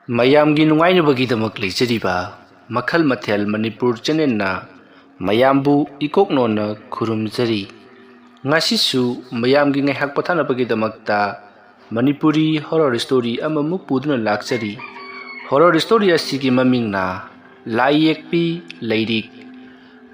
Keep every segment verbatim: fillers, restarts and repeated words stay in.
ꯃꯌꯥꯝꯒꯤ ꯅꯨꯡꯉꯥꯏꯅꯕꯒꯤꯗꯃꯛ ꯂꯩꯖꯔꯤꯕ ꯃꯈꯜ ꯃꯊꯦꯜ ꯃꯅꯤꯄꯨꯔ ꯆꯦꯅꯦꯜꯅ ꯃꯌꯥꯝꯕꯨ ꯏꯀꯣꯛꯅꯣꯟꯅ ꯈꯨꯔꯨꯝꯖꯔꯤ꯫ ꯉꯁꯤꯁꯨ ꯃꯌꯥꯝꯒꯤ ꯉꯥꯏꯍꯥꯛ ꯄꯣꯊꯥꯅꯕꯒꯤꯗꯃꯛꯇ ꯃꯅꯤꯄꯨꯔꯤ ꯍꯣꯔꯣꯔ ꯁ꯭ꯇꯣꯔꯤ ꯑꯃꯃꯨꯛ ꯄꯨꯗꯨꯅ ꯂꯥꯛꯆꯔꯤ꯫ ꯍꯣꯔꯣꯔ ꯁ꯭ꯇꯣꯔꯤ ꯑꯁꯤꯒꯤ ꯃꯃꯤꯡꯅ ꯂꯥꯏ ꯌꯦꯛꯄꯤ ꯂꯩꯔꯤꯛ꯫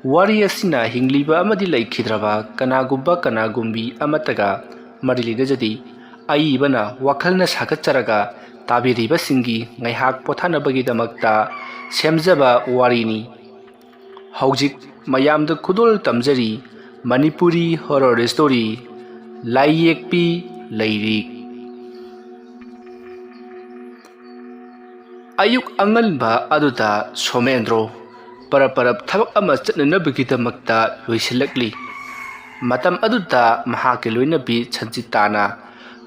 ꯋꯥꯔꯤ ꯑꯁꯤꯅ ꯍꯤꯡꯂꯤꯕ ꯑꯃꯗꯤ ꯂꯩꯈꯤꯗ꯭ꯔꯕ ꯀꯅꯥꯒꯨꯝꯕ ꯀꯅꯥꯒꯨꯝꯕꯤ ꯑꯃꯠꯇꯒ ꯃꯔꯤ ꯂꯩꯅꯖꯗꯦ꯫ ꯑꯏꯕꯅ ꯋꯥꯈꯜꯅ ꯁꯥꯒꯠꯆꯔꯒ ꯇꯥꯕꯤꯔꯤꯕꯁꯤꯡꯒꯤ ꯉꯥꯏꯍꯥꯛ ꯄꯣꯊꯥꯅꯕꯒꯤꯗꯃꯛꯇ ꯁꯦꯝꯖꯕ ꯋꯥꯔꯤꯅꯤ꯫ ꯍꯧꯖꯤꯛ ꯃꯌꯥꯝꯗ ꯈꯨꯗꯣꯜ ꯇꯝꯖꯔꯤ ꯃꯅꯤꯄꯨꯔꯤ ꯍꯣꯔꯣꯔ ꯁ꯭ꯇꯣꯔꯤ ꯂꯥꯏ ꯌꯦꯛꯄꯤ ꯂꯩꯔꯤꯛ꯫ ꯑꯌꯨꯛ ꯑꯉꯟꯕ ꯑꯗꯨꯗ ꯁꯣꯃꯦꯟꯗ꯭ꯔꯣ ꯄꯔꯞ ꯄꯔꯞ ꯊꯕꯛ ꯑꯃ ꯆꯠꯅꯅꯕꯒꯤꯗꯃꯛꯇ ꯂꯣꯏꯁꯤꯜꯂꯛꯂꯤ꯫ ꯃꯇꯝ ꯑꯗꯨꯗ ꯃꯍꯥꯛꯀꯤ ꯂꯣꯏꯅꯕꯤ ꯁꯟꯖꯤꯇꯥꯅ,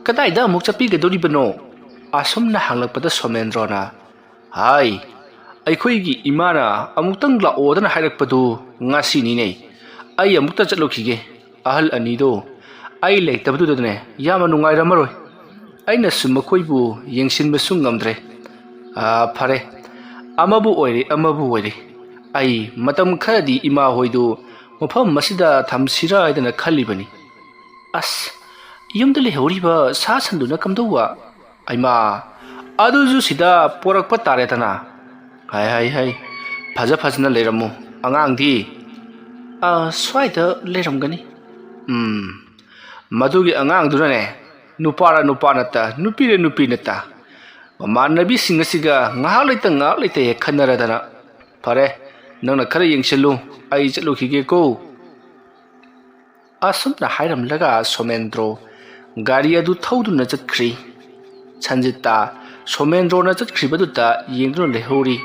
"ꯀꯗꯥꯏꯗ ꯑꯃꯨꯛ ꯆꯠꯄꯤꯒꯗꯧꯔꯤꯕꯅꯣ?" ꯑꯁꯨꯝꯅ ꯍꯪꯂꯛꯄꯗ ꯁꯣꯃꯦꯟꯗ꯭ꯔꯣꯅ, "ꯍꯥꯏ, ꯑꯩꯈꯣꯏꯒꯤ ꯏꯃꯥꯅ ꯑꯃꯨꯛꯇꯪ ꯂꯥꯛꯑꯣꯗꯅ ꯍꯥꯏꯔꯛꯄꯗꯨ ꯉꯁꯤꯅꯤꯅꯦ꯫ ꯑꯩ ꯑꯃꯨꯛꯇ ꯆꯠꯂꯨꯈꯤꯒꯦ꯫ ꯑꯍꯜ ꯑꯅꯤꯗꯣ ꯑꯩ ꯂꯩꯇꯕꯗꯨꯗꯅꯦ ꯌꯥꯝꯅ ꯅꯨꯡꯉꯥꯏꯔꯝꯃꯔꯣꯏ꯫ ꯑꯩꯅꯁꯨ ꯃꯈꯣꯏꯕꯨ ꯌꯦꯡꯁꯤꯟꯕꯁꯨ ꯉꯝꯗ꯭ꯔꯦ꯫ ꯑꯥ, ꯐꯔꯦ, ꯑꯃꯕꯨ ꯑꯣꯏꯔꯦ, ꯑꯃꯕꯨ ꯑꯣꯏꯔꯦ꯫ ꯑꯩ ꯃꯇꯝ ꯈꯔꯗꯤ ꯏꯃꯥ ꯍꯣꯏꯗꯨ ꯃꯐꯝ ꯑꯁꯤꯗ ꯊꯝꯁꯤꯔꯥ ꯍꯥꯏꯗꯅ ꯈꯜꯂꯤꯕꯅꯤ꯫ ꯑꯁ, ꯌꯨꯝꯗ ꯂꯩꯍꯧꯔꯤꯕ ꯁꯥ ꯁꯟꯗꯨꯅ ꯀꯝꯗꯧꯕ?" "ꯑꯩꯃꯥ, ꯑꯗꯨꯁꯨ ꯁꯤꯗ ꯄꯣꯔꯛꯄ ꯇꯥꯔꯦꯗꯅ꯫ ꯍꯥꯏ, ꯍꯥꯏ, ꯍꯥꯏ, ꯐꯖ ꯐꯖꯅ ꯂꯩꯔꯝꯃꯨ꯫ ꯑꯉꯥꯡꯗꯤ?" "ꯑꯥ, ꯁ꯭ꯋꯥꯏꯗ ꯂꯩꯔꯝꯒꯅꯤ꯫" "ꯎꯝ, ꯃꯗꯨꯒꯤ ꯑꯉꯥꯡꯗꯨꯅꯅꯦ, ꯅꯨꯄꯥꯔ ꯅꯨꯄꯥ ꯅꯠꯇ, ꯅꯨꯄꯤꯔ ꯅꯨꯄꯤ ꯅꯠꯇ, ꯃꯃꯥꯟꯅꯕꯤꯁꯤꯡ ꯑꯁꯤꯒ ꯉꯥꯏꯍꯥꯛ ꯂꯩꯇ ꯉꯥꯏꯍꯥꯛ ꯂꯩꯇ ꯍꯦꯛ ꯈꯟꯅꯔꯗꯅ꯫ ꯐꯔꯦ, ꯅꯪꯅ ꯈꯔ ꯌꯦꯡꯁꯤꯜꯂꯨ, ꯑꯩ ꯆꯠꯂꯨꯈꯤꯒꯦꯀꯣ꯫" ꯑꯁꯨꯝꯅ ꯍꯥꯏꯔꯝꯂꯒ ꯁꯣꯃꯦꯟꯗ꯭ꯔꯣ ꯒꯥꯔꯤ ꯑꯗꯨ ꯊꯧꯗꯨꯅ ꯆꯠꯈ꯭ꯔꯤ꯫ ꯁꯟꯖꯤꯇꯥ ꯁꯣꯃꯦꯟꯗ꯭ꯔꯣꯅ ꯆꯠꯈ꯭ꯔꯤꯕꯗꯨꯗ ꯌꯦꯡꯗꯨꯅ ꯂꯩꯍꯧꯔꯤ꯫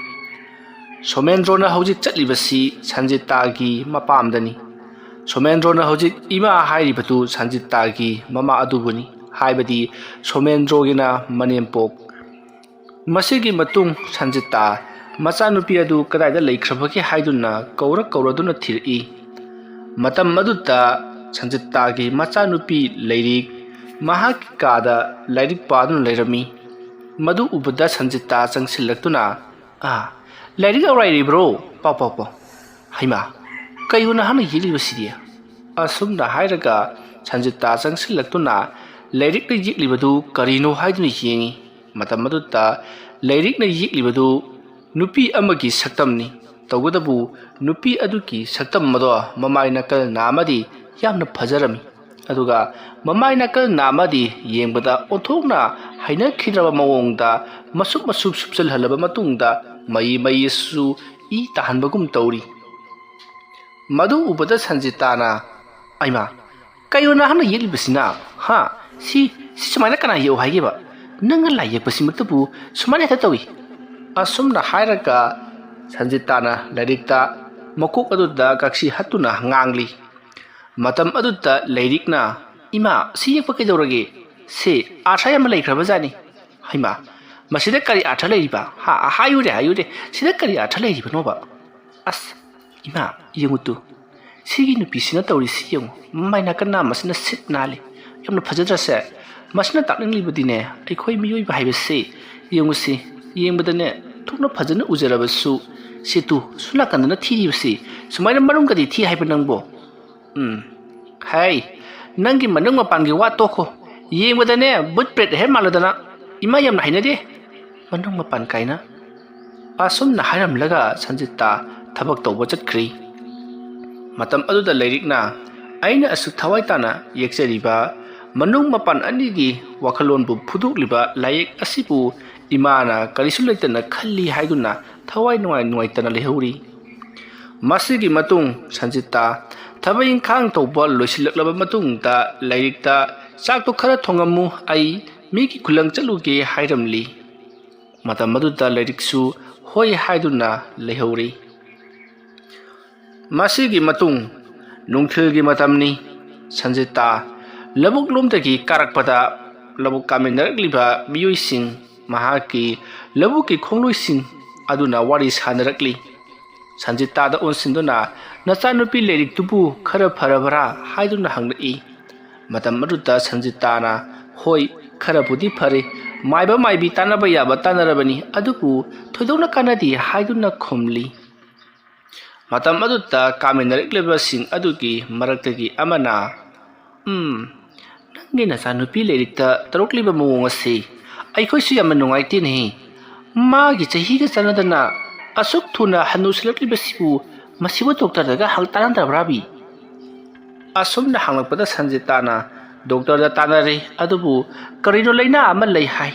ꯁꯣꯃꯦꯟꯗ꯭ꯔꯣꯅ ꯍꯧꯖꯤꯛ ꯆꯠꯂꯤꯕꯁꯤ ꯁꯟꯖꯤꯇꯥꯒꯤ ꯃꯄꯥꯝꯗꯅꯤ꯫ ꯁꯣꯃꯦꯟꯗ꯭ꯔꯣꯅ ꯍꯧꯖꯤꯛ ꯏꯃꯥ ꯍꯥꯏꯔꯤꯕꯗꯨ ꯁꯟꯖꯤꯇꯥꯒꯤ ꯃꯃꯥ ꯑꯗꯨꯕꯨꯅꯤ, ꯍꯥꯏꯕꯗꯤ ꯁꯣꯃꯦꯟꯗ꯭ꯔꯣꯒꯤꯅ ꯃꯅꯦꯝꯄꯣꯛ꯫ ꯃꯁꯤꯒꯤ ꯃꯇꯨꯡ ꯁꯟꯖꯤꯇꯥ ꯃꯆꯥꯅꯨꯄꯤ ꯑꯗꯨ ꯀꯗꯥꯏꯗ ꯂꯩꯈ꯭ꯔꯕꯒꯦ ꯍꯥꯏꯗꯨꯅ ꯀꯧꯔ ꯀꯧꯔꯗꯨꯅ ꯊꯤꯔꯛꯏ꯫ ꯃꯇꯝ ꯑꯗꯨꯗ ꯁꯟꯖꯤꯇꯥꯒꯤ ꯃꯆꯥꯅꯨꯄꯤ ꯂꯩꯔꯤꯛ ꯃꯍꯥꯛꯀꯤ ꯀꯥꯗ ꯂꯥꯏꯔꯤꯛ ꯄꯥꯗꯨꯅ ꯂꯩꯔꯝꯃꯤ꯫ ꯃꯗꯨ ꯎꯕꯗ ꯁꯟꯖꯤꯇꯥ ꯆꯪꯁꯤꯜꯂꯛꯇꯨꯅ, "ꯑꯥ, ꯂꯥꯏꯔꯤꯛ ꯂꯧꯔꯥꯏꯔꯤꯕ꯭ꯔꯣ? ꯄꯥꯎ, ꯄꯥꯎ, ꯄꯥꯎ꯫ ꯍꯩꯃꯥ, ꯀꯩꯅꯣ ꯅꯍꯥꯛꯅ ꯌꯦꯛꯂꯤꯕꯁꯤꯗꯤ?" ꯑꯁꯨꯝꯅ ꯍꯥꯏꯔꯒ ꯁꯟꯖꯤꯇꯥ ꯆꯪꯁꯤꯜꯂꯛꯇꯨꯅ ꯂꯥꯏꯔꯤꯛꯅ ꯌꯦꯛꯂꯤꯕꯗꯨ ꯀꯔꯤꯅꯣ ꯍꯥꯏꯗꯨꯅ ꯌꯦꯡꯉꯤ꯫ ꯃꯇꯝ ꯑꯗꯨꯗ ꯂꯥꯏꯔꯤꯛꯅ ꯌꯦꯛꯂꯤꯕꯗꯨ ꯅꯨꯄꯤ ꯑꯃꯒꯤ ꯁꯛꯇꯝꯅꯤ꯫ ꯇꯧꯕꯇꯕꯨ ꯅꯨꯄꯤ ꯑꯗꯨꯒꯤ ꯁꯛꯇꯝ ꯑꯗꯣ ꯃꯃꯥꯏ ꯅꯥꯀꯜ ꯅꯥꯝꯃꯗꯤ ꯌꯥꯝꯅ ꯐꯖꯔꯝꯃꯤ꯫ ꯑꯗꯨꯒ ꯃꯃꯥꯏ ꯅꯥꯀꯜ ꯅꯥꯝꯃꯗꯤ ꯌꯦꯡꯕꯗ ꯑꯣꯟꯊꯣꯛꯅ ꯍꯩꯅꯈꯤꯗ꯭ꯔꯕ ꯃꯑꯣꯡꯗ ꯃꯁꯨꯞ ꯃꯁꯨꯞ ꯁꯨꯞꯆꯜꯍꯜꯂꯕ ꯃꯇꯨꯡꯗ ꯃꯌꯤ ꯃꯌꯤꯁꯨ ꯏ ꯇꯥꯍꯟꯕꯒꯨꯝ ꯇꯧꯔꯤ꯫ ꯃꯗꯨ ꯎꯕꯗ ꯁꯟꯖꯤꯇꯥꯅ, "ꯑꯩꯃꯥ, ꯀꯩꯅꯣ ꯅꯍꯥꯛꯅ ꯌꯦꯛꯂꯤꯕꯁꯤꯅ? ꯍꯥ? ꯁꯤ, ꯁꯤ ꯁꯨꯃꯥꯏꯅ ꯀꯅꯥ ꯌꯦꯛꯎ ꯍꯥꯏꯒꯦꯕ? ꯅꯪꯅ ꯂꯥꯏ ꯌꯦꯛꯄꯁꯤꯃꯛꯇꯕꯨ ꯁꯨꯃꯥꯏꯅ ꯍꯦꯛꯇ ꯇꯧꯏ?" ꯑꯁꯨꯝꯅ ꯍꯥꯏꯔꯒ ꯁꯟꯖꯤꯇꯥꯅ ꯂꯥꯏꯔꯤꯛꯇ ꯃꯀꯣꯛ ꯑꯗꯨꯗ ꯀꯛꯁꯤ ꯍꯠꯇꯨꯅ ꯉꯥꯡꯂꯤ꯫ ꯃꯇꯝ ꯑꯗꯨꯗ ꯂꯥꯏꯔꯤꯛꯅ, "ꯏꯃꯥ, ꯁꯤ ꯌꯦꯛꯄ ꯀꯩꯗꯧꯔꯒꯦ? ꯁꯤ ꯑꯥꯔꯊ ꯌꯥꯝꯅ ꯂꯩꯈ꯭ꯔꯕ ꯖꯥꯠꯅꯤ꯫ ꯍꯩꯃꯥ, ꯃꯁꯤꯗ ꯀꯔꯤ ꯑꯥꯔꯊ ꯂꯩꯔꯤꯕ? ꯍꯥ, ꯍꯥꯏꯌꯨꯔꯦ, ꯍꯥꯏꯌꯨꯔꯦ, ꯁꯤꯗ ꯀꯔꯤ ꯑꯥꯔꯊ ꯂꯩꯔꯤꯕꯅꯣꯕ? ꯑꯁ, ꯏꯃꯥ, ꯌꯦꯡꯉꯨ ꯇꯨ, ꯁꯤꯒꯤ ꯅꯨꯄꯤꯁꯤꯅ ꯇꯧꯔꯤꯁꯤ ꯌꯦꯡꯉꯨ, ꯃꯃꯥꯏ ꯅꯥꯀꯟ ꯅꯥꯝꯃꯁꯤꯅ ꯁꯤꯠ ꯅꯥꯜꯂꯤ꯫ ꯌꯥꯝꯅ ꯐꯖꯗ꯭ꯔꯁꯦ? ꯃꯁꯤꯅ ꯇꯥꯛꯅꯤꯡꯂꯤꯕꯗꯤꯅꯦ, ꯑꯩꯈꯣꯏ ꯃꯤꯑꯣꯏꯕ ꯍꯥꯏꯕꯁꯤ, ꯌꯦꯡꯉꯨꯁꯤ, ꯌꯦꯡꯕꯗꯅꯦ ꯊꯣꯛꯅ ꯐꯖꯅ ꯎꯖꯔꯕꯁꯨ, ꯁꯤ ꯇꯨ, ꯁꯣꯝ ꯅꯥꯀꯟꯗꯅ ꯊꯤꯔꯤꯕꯁꯤ, ꯁꯨꯃꯥꯏꯅ ꯃꯅꯨꯡꯒꯗꯤ ꯊꯤ ꯍꯥꯏꯕ ꯅꯪꯕꯣ?" "ꯎꯝ, ꯍꯩ, ꯅꯪꯒꯤ ꯃꯅꯨꯡ ꯃꯄꯥꯟꯒꯤ ꯋꯥ ꯇꯣꯛꯈꯣ꯫ ꯌꯦꯡꯕꯗꯅꯦ ꯕꯨꯠ ꯄ꯭ꯔꯦꯠ ꯍꯦꯛ ꯃꯥꯜꯂꯗꯅ꯫ ꯏꯃꯥ ꯌꯥꯝꯅ ꯍꯩꯅꯗꯦ, ꯃꯅꯨꯡ ꯃꯄꯥꯟ ꯀꯥꯏꯅ꯫" ꯑꯁꯨꯝꯅ ꯍꯥꯏꯔꯝꯂꯒ ꯁꯟꯖꯤꯇꯥ ꯊꯕꯛ ꯇꯧꯕ ꯆꯠꯈ꯭ꯔꯤ꯫ ꯃꯇꯝ ꯑꯗꯨꯗ ꯂꯥꯏꯔꯤꯛꯅ, "ꯑꯩꯅ ꯑꯁꯨꯛ ꯊꯋꯥꯏ ꯇꯥꯅ ꯌꯦꯛꯆꯔꯤꯕ, ꯃꯅꯨꯡ ꯃꯄꯥꯟ ꯑꯅꯤꯒꯤ ꯋꯥꯈꯜꯂꯣꯟꯕꯨ ꯐꯨꯗꯣꯛꯂꯤꯕ ꯂꯥꯏꯌꯦꯛ ꯑꯁꯤꯕꯨ ꯏꯃꯥꯅ ꯀꯔꯤꯁꯨ ꯂꯩꯇꯅ ꯈꯜꯂꯤ" ꯍꯥꯏꯗꯨꯅ ꯊꯋꯥꯏ ꯅꯨꯡꯉꯥꯏ ꯅꯨꯡꯉꯥꯏꯇꯅ ꯂꯩꯍꯧꯔꯤ꯫ ꯃꯁꯤꯒꯤ ꯃꯇꯨꯡ ꯁꯟꯖꯤꯇꯥ ꯊꯕꯛ ꯏꯪꯈꯥꯡ ꯇꯧꯕ ꯂꯣꯏꯁꯤꯜꯂꯛꯂꯕ ꯃꯇꯨꯡꯗ ꯂꯥꯏꯔꯤꯛꯇ, "ꯆꯥꯛꯇꯣ ꯈꯔ ꯊꯣꯡꯉꯝꯃꯨ, ꯑꯩ ꯃꯤꯒꯤ ꯈꯨꯂꯪ ꯆꯠꯂꯨꯒꯦ" ꯍꯥꯏꯔꯝꯂꯤ꯫ ꯃꯇꯝ ꯑꯗꯨꯗ ꯂꯥꯏꯔꯤꯛꯁꯨ ꯍꯣꯏ ꯍꯥꯏꯗꯨꯅ ꯂꯩꯍꯧꯔꯤ꯫ ꯃꯁꯤꯒꯤ ꯃꯇꯨꯡ ꯅꯨꯡꯊꯤꯜꯒꯤ ꯃꯇꯝꯅꯤ꯫ ꯁꯟꯖꯤꯇꯥ ꯂꯧꯕꯨꯛ ꯂꯣꯝꯗꯒꯤ ꯀꯥꯔꯛꯄꯗ ꯂꯧꯕꯨꯛ ꯀꯥꯃꯤꯟꯅꯔꯛꯂꯤꯕ ꯃꯤꯑꯣꯏꯁꯤꯡ, ꯃꯍꯥꯛꯀꯤ ꯂꯧꯕꯨꯛꯀꯤ ꯈꯣꯡꯂꯣꯏꯁꯤꯡ ꯑꯗꯨꯅ ꯋꯥꯔꯤ ꯁꯥꯅꯔꯛꯂꯤ꯫ ꯁꯟꯖꯤꯇꯥꯗ ꯑꯣꯟꯁꯤꯟꯗꯨꯅ, "ꯅꯆꯥꯅꯨꯄꯤ ꯂꯥꯏꯔꯤꯛꯇꯨꯕꯨ ꯈꯔ ꯐꯔꯕ꯭ꯔꯥ?" ꯍꯥꯏꯗꯨꯅ ꯍꯪꯂꯛꯏ꯫ ꯃꯇꯝ ꯑꯗꯨꯗ ꯁꯟꯖꯤꯇꯥꯅ, "ꯍꯣꯏ, ꯈꯔꯕꯨꯗꯤ ꯐꯔꯦ, ꯃꯥꯏꯕ ꯃꯥꯏꯕꯤ ꯇꯥꯟꯅꯕ ꯌꯥꯕ ꯇꯥꯟꯅꯔꯕꯅꯤ, ꯑꯗꯨꯕꯨ ꯊꯣꯏꯗꯣꯛꯅ ꯀꯥꯟꯅꯗꯦ ꯍꯥꯏꯗꯨꯅ ꯈꯨꯝꯂꯤ꯫ ꯃꯇꯝ ꯑꯗꯨꯗ ꯀꯥꯃꯤꯟꯅꯔꯛꯂꯤꯕꯁꯤꯡ ꯑꯗꯨꯒꯤ ꯃꯔꯛꯇꯒꯤ ꯑꯃꯅ, "ꯎꯝ, ꯅꯪꯒꯤ ꯅꯆꯥꯅꯨꯄꯤ ꯂꯥꯏꯔꯤꯛꯇ ꯇꯧꯔꯛꯂꯤꯕ ꯃꯑꯣꯡ ꯑꯁꯤ ꯑꯩꯈꯣꯏꯁꯨ ꯌꯥꯝꯅ ꯅꯨꯡꯉꯥꯏꯇꯦꯅꯦ꯫ ꯃꯥꯒꯤ ꯆꯍꯤꯒ ꯆꯥꯟꯅꯗꯅ ꯑꯁꯨꯛ ꯊꯨꯅ ꯍꯟꯅꯨꯁꯤꯜꯂꯛꯂꯤꯕꯁꯤꯕꯨ ꯃꯁꯤꯕꯨ ꯗꯣꯛꯇꯔꯗꯒ ꯍꯪ ꯇꯥꯟꯅꯗ꯭ꯔꯕ꯭ꯔꯥꯕꯤ?" ꯑꯁꯨꯝꯅ ꯍꯪꯂꯛꯄꯗ ꯁꯟꯖꯤꯇꯥꯅ ꯗꯣꯛꯇꯔꯗ ꯇꯥꯟꯅꯔꯦ, ꯑꯗꯨꯕꯨ ꯀꯔꯤꯅꯣ ꯂꯥꯏꯅꯥ ꯑꯃ ꯂꯩ ꯍꯥꯏ꯫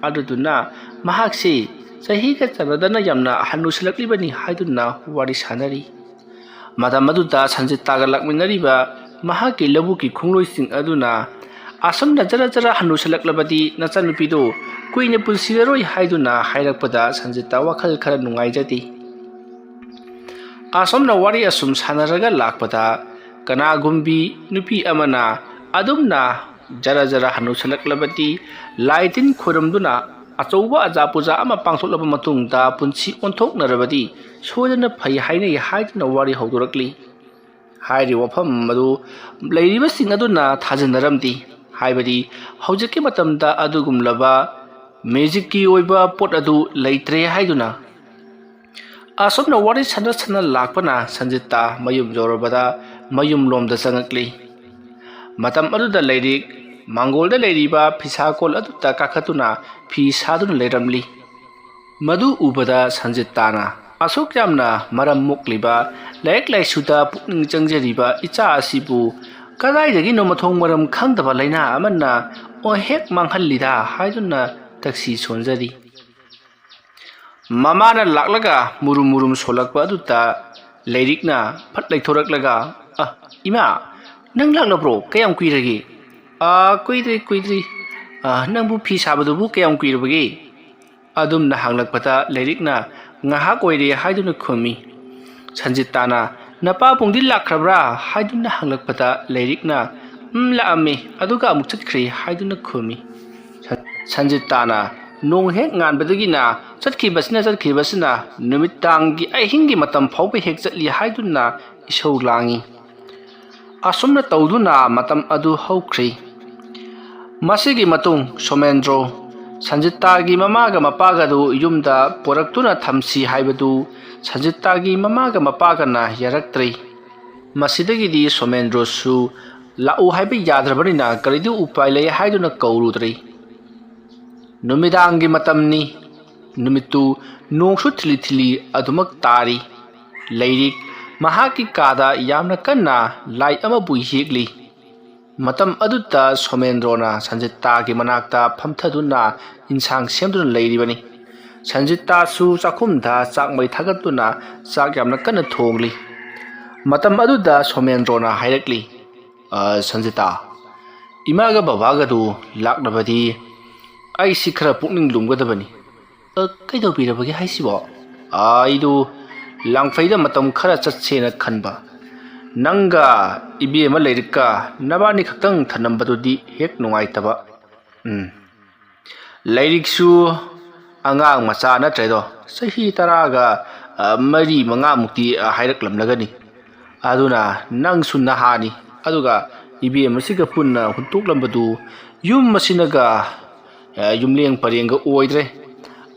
ꯑꯗꯨꯗꯨꯅ ꯃꯍꯥꯛꯁꯤ ꯆꯍꯤꯒ ꯆꯥꯟꯅꯗꯅ ꯌꯥꯝꯅ ꯍꯟꯅꯨꯁꯤꯜꯂꯛꯂꯤꯕꯅꯤ ꯍꯥꯏꯗꯨꯅ ꯋꯥꯔꯤ ꯁꯥꯟꯅꯔꯤ꯫ ꯃꯇꯝ ꯑꯗꯨꯗ ꯁꯟꯖꯤꯇꯥꯒ ꯂꯥꯛꯃꯤꯟꯅꯔꯤꯕ ꯃꯍꯥꯛꯀꯤ ꯂꯧꯕꯨꯛꯀꯤ ꯈꯣꯡꯂꯣꯏꯁꯤꯡ ꯑꯗꯨꯅ, "ꯑꯁꯨꯝꯅ ꯖꯔ ꯖꯔ ꯍꯟꯅꯨꯁꯤꯜꯂꯛꯂꯕꯗꯤ ꯅꯆꯥꯅꯨꯄꯤꯗꯨ ꯀꯨꯏꯅ ꯄꯨꯟꯁꯤꯔꯔꯣꯏ" ꯍꯥꯏꯗꯨꯅ ꯍꯥꯏꯔꯛꯄꯗ ꯁꯟꯖꯤꯇꯥ ꯋꯥꯈꯜ ꯈꯔ ꯅꯨꯡꯉꯥꯏꯖꯗꯦ꯫ ꯑꯁꯨꯝꯅ ꯋꯥꯔꯤ ꯑꯁꯨꯝ ꯁꯥꯟꯅꯔꯒ ꯂꯥꯛꯄꯗ, ꯀꯅꯥꯒꯨꯝꯕꯤ ꯅꯨꯄꯤ ꯑꯃꯅ ꯑꯗꯨꯝꯅ ꯖꯔ ꯖꯔ ꯍꯟꯅꯨꯁꯜꯂꯛꯂꯕꯗꯤ ꯂꯥꯏ ꯇꯤꯟ ꯈꯣꯏꯔꯝꯗꯨꯅ ꯑꯆꯧꯕ ꯑꯖꯥ ꯄꯨꯖꯥ ꯑꯃ ꯄꯥꯡꯊꯣꯛꯂꯕ ꯃꯇꯨꯡꯗ ꯄꯨꯟꯁꯤ ꯑꯣꯟꯊꯣꯛꯅꯔꯕꯗꯤ ꯁꯣꯏꯗꯅ ꯐꯩ ꯍꯥꯏꯅꯩ ꯍꯥꯏꯗꯨꯅ ꯋꯥꯔꯤ ꯍꯧꯗꯣꯔꯛꯂꯤ꯫ ꯍꯥꯏꯔꯤꯕ ꯋꯥꯐꯝ ꯑꯗꯨ ꯂꯩꯔꯤꯕꯁꯤꯡ ꯑꯗꯨꯅ ꯊꯥꯖꯅꯔꯝꯗꯦ꯫ ꯍꯥꯏꯕꯗꯤ ꯍꯧꯖꯤꯛꯀꯤ ꯃꯇꯝꯗ ꯑꯗꯨꯒꯨꯝꯂꯕ ꯃꯦꯖꯤꯛꯀꯤ ꯑꯣꯏꯕ ꯄꯣꯠ ꯑꯗꯨ ꯂꯩꯇ꯭ꯔꯦ ꯍꯥꯏꯗꯨꯅ꯫ ꯑꯁꯨꯝꯅ ꯋꯥꯔꯤ ꯁꯥꯟꯅ ꯁꯥꯟꯅ ꯂꯥꯛꯄꯅ ꯁꯟꯖꯤꯠꯇ ꯃꯌꯨꯝ ꯌꯧꯔꯕꯗ ꯃꯌꯨꯝ ꯂꯣꯝꯗ ꯆꯪꯉꯛꯂꯤ꯫ ꯃꯇꯝ ꯑꯗꯨꯗ ꯂꯩꯔꯤꯛ ꯃꯥꯡꯒꯣꯜꯗ ꯂꯩꯔꯤꯕ ꯐꯤꯁꯥ ꯀꯣꯜ ꯑꯗꯨꯗ ꯀꯥꯈꯠꯇꯨꯅ ꯐꯤ ꯁꯥꯗꯨꯅ ꯂꯩꯔꯝꯂꯤ꯫ ꯃꯗꯨ ꯎꯕꯗ ꯁꯟꯖꯤꯠꯇꯥꯅ, "ꯑꯁꯨꯛ ꯌꯥꯝꯅ ꯃꯔꯝ ꯃꯣꯛꯂꯤꯕ, ꯂꯥꯏꯔꯤꯛ ꯂꯥꯏꯁꯨꯗ ꯄꯨꯛꯅꯤꯡ ꯆꯪꯖꯔꯤꯕ ꯏꯆꯥ ꯑꯁꯤꯕꯨ ꯀꯗꯥꯏꯗꯒꯤꯅꯣ ꯃꯊꯣꯡ ꯃꯔꯝ ꯈꯪꯗꯕ ꯂꯥꯏꯅꯥ ꯑꯃꯅ ꯍꯦꯛ ꯃꯥꯡꯍꯜꯂꯤꯗ" ꯍꯥꯏꯗꯨꯅ ꯇꯛꯁꯤ ꯁꯣꯟꯖꯔꯤ꯫ ꯃꯃꯥꯅ ꯂꯥꯛꯂꯒ ꯃꯨꯔꯨꯝ ꯃꯨꯔꯨꯝ ꯁꯣꯜꯂꯛꯄ ꯑꯗꯨꯗ ꯂꯩꯔꯤꯛꯅ ꯐꯠ ꯂꯩꯊꯣꯔꯛꯂꯒ, "ꯑ, ꯏꯃꯥ, ꯅꯪ ꯂꯥꯛꯂꯕ꯭ꯔꯣ? ꯀꯌꯥꯝ ꯀꯨꯏꯔꯒꯦ?" "ꯑ, ꯀꯨꯏꯗ꯭ꯔꯤ, ꯀꯨꯏꯗ꯭ꯔꯤ꯫ ꯑ, ꯅꯪꯕꯨ ꯐꯤ ꯁꯥꯕꯗꯨꯕꯨ ꯀꯌꯥꯝ ꯀꯨꯏꯔꯕꯒꯦ?" ꯑꯗꯨꯝꯅ ꯍꯪꯂꯛꯄꯗ ꯂꯩꯔꯤꯛꯅ, "ꯉꯥꯏꯍꯥꯛ ꯑꯣꯏꯔꯦ" ꯍꯥꯏꯗꯨꯅ ꯈꯨꯝꯃꯤ꯫ ꯁꯟꯖꯤꯇꯥꯅ, "ꯅꯄꯥꯕꯨꯡꯗꯤ ꯂꯥꯛꯈ꯭ꯔꯕ꯭ꯔꯥ?" ꯍꯥꯏꯗꯨꯅ ꯍꯪꯂꯛꯄꯗ ꯂꯩꯔꯤꯛꯅ, "ꯎꯝ, ꯂꯥꯛꯑꯝꯃꯤ, ꯑꯗꯨꯒ ꯑꯃꯨꯛ ꯆꯠꯈ꯭ꯔꯦ" ꯍꯥꯏꯗꯨꯅ ꯈꯨꯝꯃꯤ꯫ ꯁꯟ-, ꯁꯟꯖꯤꯇꯥꯅ, "ꯅꯣꯡ ꯍꯦꯛ ꯉꯥꯟꯕꯗꯒꯤꯅ ꯆꯠꯈꯤꯕꯁꯤꯅ, ꯆꯠꯈꯤꯕꯁꯤꯅ ꯅꯨꯃꯤꯗꯥꯡꯒꯤ ꯑꯍꯤꯡꯒꯤ ꯃꯇꯝ ꯐꯥꯎꯕ ꯍꯦꯛ ꯆꯠꯂꯤ" ꯍꯥꯏꯗꯨꯅ ꯏꯁꯧ ꯂꯥꯡꯉꯤ꯫ ꯑꯁꯨꯝꯅ ꯇꯧꯗꯨꯅ ꯃꯇꯝ ꯑꯗꯨ ꯍꯧꯈ꯭ꯔꯦ꯫ ꯃꯁꯤꯒꯤ ꯃꯇꯨꯡ ꯁꯣꯃꯦꯟꯗ꯭ꯔꯣ ꯁꯟꯖꯤꯇꯥꯒꯤ ꯃꯃꯥꯒ ꯃꯄꯥꯒꯗꯨ ꯌꯨꯝꯗ ꯄꯨꯔꯛꯇꯨꯅ ꯊꯝꯁꯤ ꯍꯥꯏꯕꯗꯨ ꯁꯟꯖꯤꯇꯥꯒꯤ ꯃꯃꯥꯒ ꯃꯄꯥꯒꯅ ꯌꯥꯔꯛꯇ꯭ꯔꯦ꯫ ꯃꯁꯤꯗꯒꯤꯗꯤ ꯁꯣꯃꯦꯟꯗ꯭ꯔꯣꯁꯨ ꯂꯥꯛꯎ ꯍꯥꯏꯕ ꯌꯥꯗ꯭ꯔꯕꯅꯤꯅ ꯀꯔꯤꯗꯤ ꯎꯄꯥꯏ ꯂꯩ ꯍꯥꯏꯗꯨꯅ ꯀꯧꯔꯨꯗ꯭ꯔꯦ꯫ ꯅꯨꯃꯤꯗꯥꯡꯒꯤ ꯃꯇꯝꯅꯤ꯫ ꯅꯨꯃꯤꯠꯇꯨ ꯅꯣꯡꯁꯨ ꯊꯤꯂꯤ ꯊꯤꯂꯤ ꯑꯗꯨꯃꯛ ꯇꯥꯔꯤ꯫ ꯂꯩꯔꯤꯛ ꯃꯍꯥꯛꯀꯤ ꯀꯥꯗ ꯌꯥꯝꯅ ꯀꯟꯅ ꯂꯥꯏ ꯑꯃꯕꯨ ꯌꯦꯛꯂꯤ꯫ ꯃꯇꯝ ꯑꯗꯨꯗ ꯁꯣꯃꯦꯟꯗ꯭ꯔꯣꯅ ꯁꯟꯖꯤꯇꯥꯒꯤ ꯃꯅꯥꯛꯇ ꯐꯝꯊꯗꯨꯅ ꯏꯟꯁꯥꯡ ꯁꯦꯝꯗꯨꯅ ꯂꯩꯔꯤꯕꯅꯤ꯫ ꯁꯟꯖꯤꯇꯥꯁꯨ ꯆꯥꯛꯈꯨꯝꯗ ꯆꯥꯛ ꯃꯩ ꯊꯥꯒꯠꯇꯨꯅ ꯆꯥꯛ ꯌꯥꯝꯅ ꯀꯟꯅ ꯊꯣꯡꯂꯤ꯫ ꯃꯇꯝ ꯑꯗꯨꯗ ꯁꯣꯃꯦꯟꯗ꯭ꯔꯣꯅ ꯍꯥꯏꯔꯛꯂꯤ, "ꯑ, ꯁꯟꯖꯤꯇꯥ, ꯏꯃꯥꯒ ꯕꯕꯥꯒꯗꯨ ꯂꯥꯛꯂꯕꯗꯤ ꯑꯩꯁꯤ ꯈꯔ ꯄꯨꯛꯅꯤꯡ ꯂꯨꯝꯒꯗꯕꯅꯤ꯫" "ꯑ, ꯀꯩꯗꯧꯕꯤꯔꯕꯒꯦ ꯍꯥꯏꯁꯤꯕꯣ?" "ꯑ, ꯑꯩꯗꯨ ꯂꯥꯡꯐꯩꯗ ꯃꯇꯝ ꯈꯔ ꯆꯠꯁꯦꯅ ꯈꯟꯕ꯫ ꯅꯪꯒ ꯏꯕꯦꯝꯃ ꯂꯩꯔꯤꯛꯀ ꯅꯕꯥꯅꯤ ꯈꯛꯇꯪ ꯊꯅꯝꯕꯗꯨꯗꯤ ꯍꯦꯛ ꯅꯨꯡꯉꯥꯏꯇꯕ꯫ ꯎꯝ, ꯂꯩꯔꯤꯛꯁꯨ ꯑꯉꯥꯡ ꯃꯆꯥ ꯅꯠꯇ꯭ꯔꯦꯗꯣ, ꯆꯍꯤ ꯇꯔꯥꯒ, ꯑ, ꯃꯔꯤ ꯃꯉꯥꯃꯨꯛꯇꯤ, ꯑ, ꯍꯥꯏꯔꯛꯂꯝꯂꯒꯅꯤ꯫ ꯑꯗꯨꯅ ꯅꯪꯁꯨ ꯅꯍꯥꯅꯤ, ꯑꯗꯨꯒ ꯏꯕꯦꯝ ꯑꯁꯤꯒ ꯄꯨꯟꯅ ꯍꯨꯟꯇꯣꯛꯂꯝꯕꯗꯨ ꯌꯨꯝ ꯑꯁꯤꯅꯒ, ꯑ, ꯌꯨꯝꯂꯦꯡ ꯄꯔꯦꯡꯒ ꯑꯣꯏꯗ꯭ꯔꯦ꯫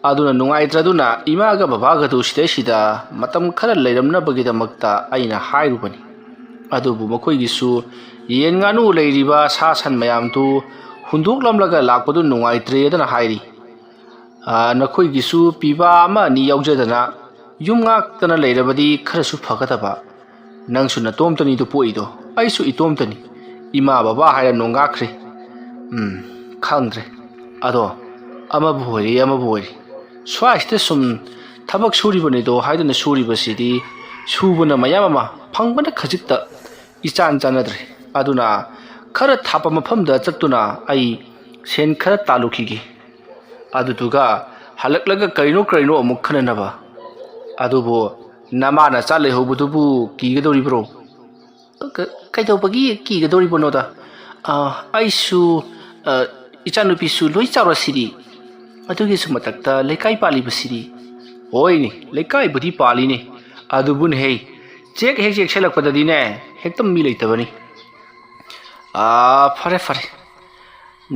ꯑꯗꯨꯅ ꯅꯨꯡꯉꯥꯏꯇ꯭ꯔꯗꯨꯅ ꯏꯃꯥꯒ ꯕꯕꯥꯒꯗꯨ ꯁꯤꯗꯩꯁꯤꯗ ꯃꯇꯝ ꯈꯔ ꯂꯩꯔꯝꯅꯕꯒꯤꯗꯃꯛꯇ ꯑꯩꯅ ꯍꯥꯏꯔꯨꯕꯅꯤ꯫ ꯑꯗꯨꯕꯨ ꯃꯈꯣꯏꯒꯤꯁꯨ ꯌꯦꯟ ꯉꯥꯅꯨ ꯂꯩꯔꯤꯕ ꯁꯥ ꯁꯟ ꯃꯌꯥꯝꯗꯨ ꯍꯨꯟꯗꯣꯛꯂꯝꯂꯒ ꯂꯥꯛꯄꯗꯨ ꯅꯨꯡꯉꯥꯏꯇ꯭ꯔꯦꯗꯅ ꯍꯥꯏꯔꯤ꯫ ꯑ, ꯅꯈꯣꯏꯒꯤꯁꯨ ꯄꯤꯕꯥ ꯑꯃ ꯑꯅꯤ ꯌꯥꯎꯖꯗꯅ ꯌꯨꯝ ꯉꯥꯛꯇꯅ ꯂꯩꯔꯕꯗꯤ ꯈꯔꯁꯨ ꯐꯒꯗꯕ꯫ ꯅꯪꯁꯨ ꯅꯇꯣꯝꯇꯅꯤꯗꯣ ꯄꯣꯛꯏꯗꯣ, ꯑꯩꯁꯨ ꯏꯇꯣꯝꯇꯅꯤ꯫ ꯏꯃꯥ ꯕꯕꯥ ꯍꯥꯏꯔ ꯅꯣꯡꯉꯥꯛꯈ꯭ꯔꯦ꯫ ꯎꯝ, ꯈꯪꯗ꯭ꯔꯦ꯫ ꯑꯗꯣ ꯑꯃꯕꯨ ꯑꯣꯏꯔꯤ, ꯑꯃꯕꯨ ꯑꯣꯏꯔꯤ, ꯁ꯭ꯋꯥꯏꯁꯤꯗ ꯁꯨꯝ ꯊꯕꯛ ꯁꯨꯔꯤꯕꯅꯤꯗꯣ ꯍꯥꯏꯗꯨꯅ ꯁꯨꯔꯤꯕꯁꯤꯗꯤ ꯁꯨꯕꯅ ꯃꯌꯥꯝ ꯑꯃ, ꯐꯪꯕꯅ ꯈꯖꯤꯛꯇ ꯏꯆꯥꯟ ꯆꯥꯟꯅꯗ꯭ꯔꯦ꯫ ꯑꯗꯨꯅ ꯈꯔ ꯊꯥꯞꯄ ꯃꯐꯝꯗ ꯆꯠꯇꯨꯅ ꯑꯩ ꯁꯦꯟ ꯈꯔ ꯇꯥꯜꯂꯨꯈꯤꯒꯦ꯫ ꯑꯗꯨꯗꯨꯒ ꯍꯜꯂꯛꯂꯒ ꯀꯔꯤꯅꯣ ꯀꯔꯤꯅꯣ ꯑꯃꯨꯛ ꯈꯟꯅꯅꯕ꯫ ꯑꯗꯨꯕꯨ ꯅꯃꯥ ꯅꯆꯥ ꯂꯩꯍꯧꯕꯗꯨꯕꯨ ꯀꯤꯒꯗꯧꯔꯤꯕ꯭ꯔꯣ?" "ꯀ-, ꯀꯩꯗꯧꯕꯒꯤ ꯀꯤꯒꯗꯧꯔꯤꯕꯅꯣꯗ? ꯑ, ꯑꯩꯁꯨ, ꯑ, ꯏꯆꯥꯅꯨꯄꯤꯁꯨ ꯂꯣꯏ ꯆꯥꯎꯔꯁꯤꯗꯤ꯫ ꯑꯗꯨꯒꯤꯁꯨ ꯃꯊꯛꯇ ꯂꯩꯀꯥꯏ ꯄꯥꯜꯂꯤꯕꯁꯤꯗꯤ꯫" "ꯍꯣꯏꯅꯦ, ꯂꯩꯀꯥꯏꯕꯨꯗꯤ ꯄꯥꯜꯂꯤꯅꯦ꯫ ꯑꯗꯨꯕꯨꯅꯦꯍꯦ, ꯆꯦꯛ ꯍꯦꯛ ꯆꯦꯛꯁꯤꯜꯂꯛꯄꯗꯗꯤꯅꯦ, ꯍꯦꯛꯇ ꯃꯤ ꯂꯩꯇꯕꯅꯤ꯫ ꯑꯥ, ꯐꯔꯦ, ꯐꯔꯦ꯫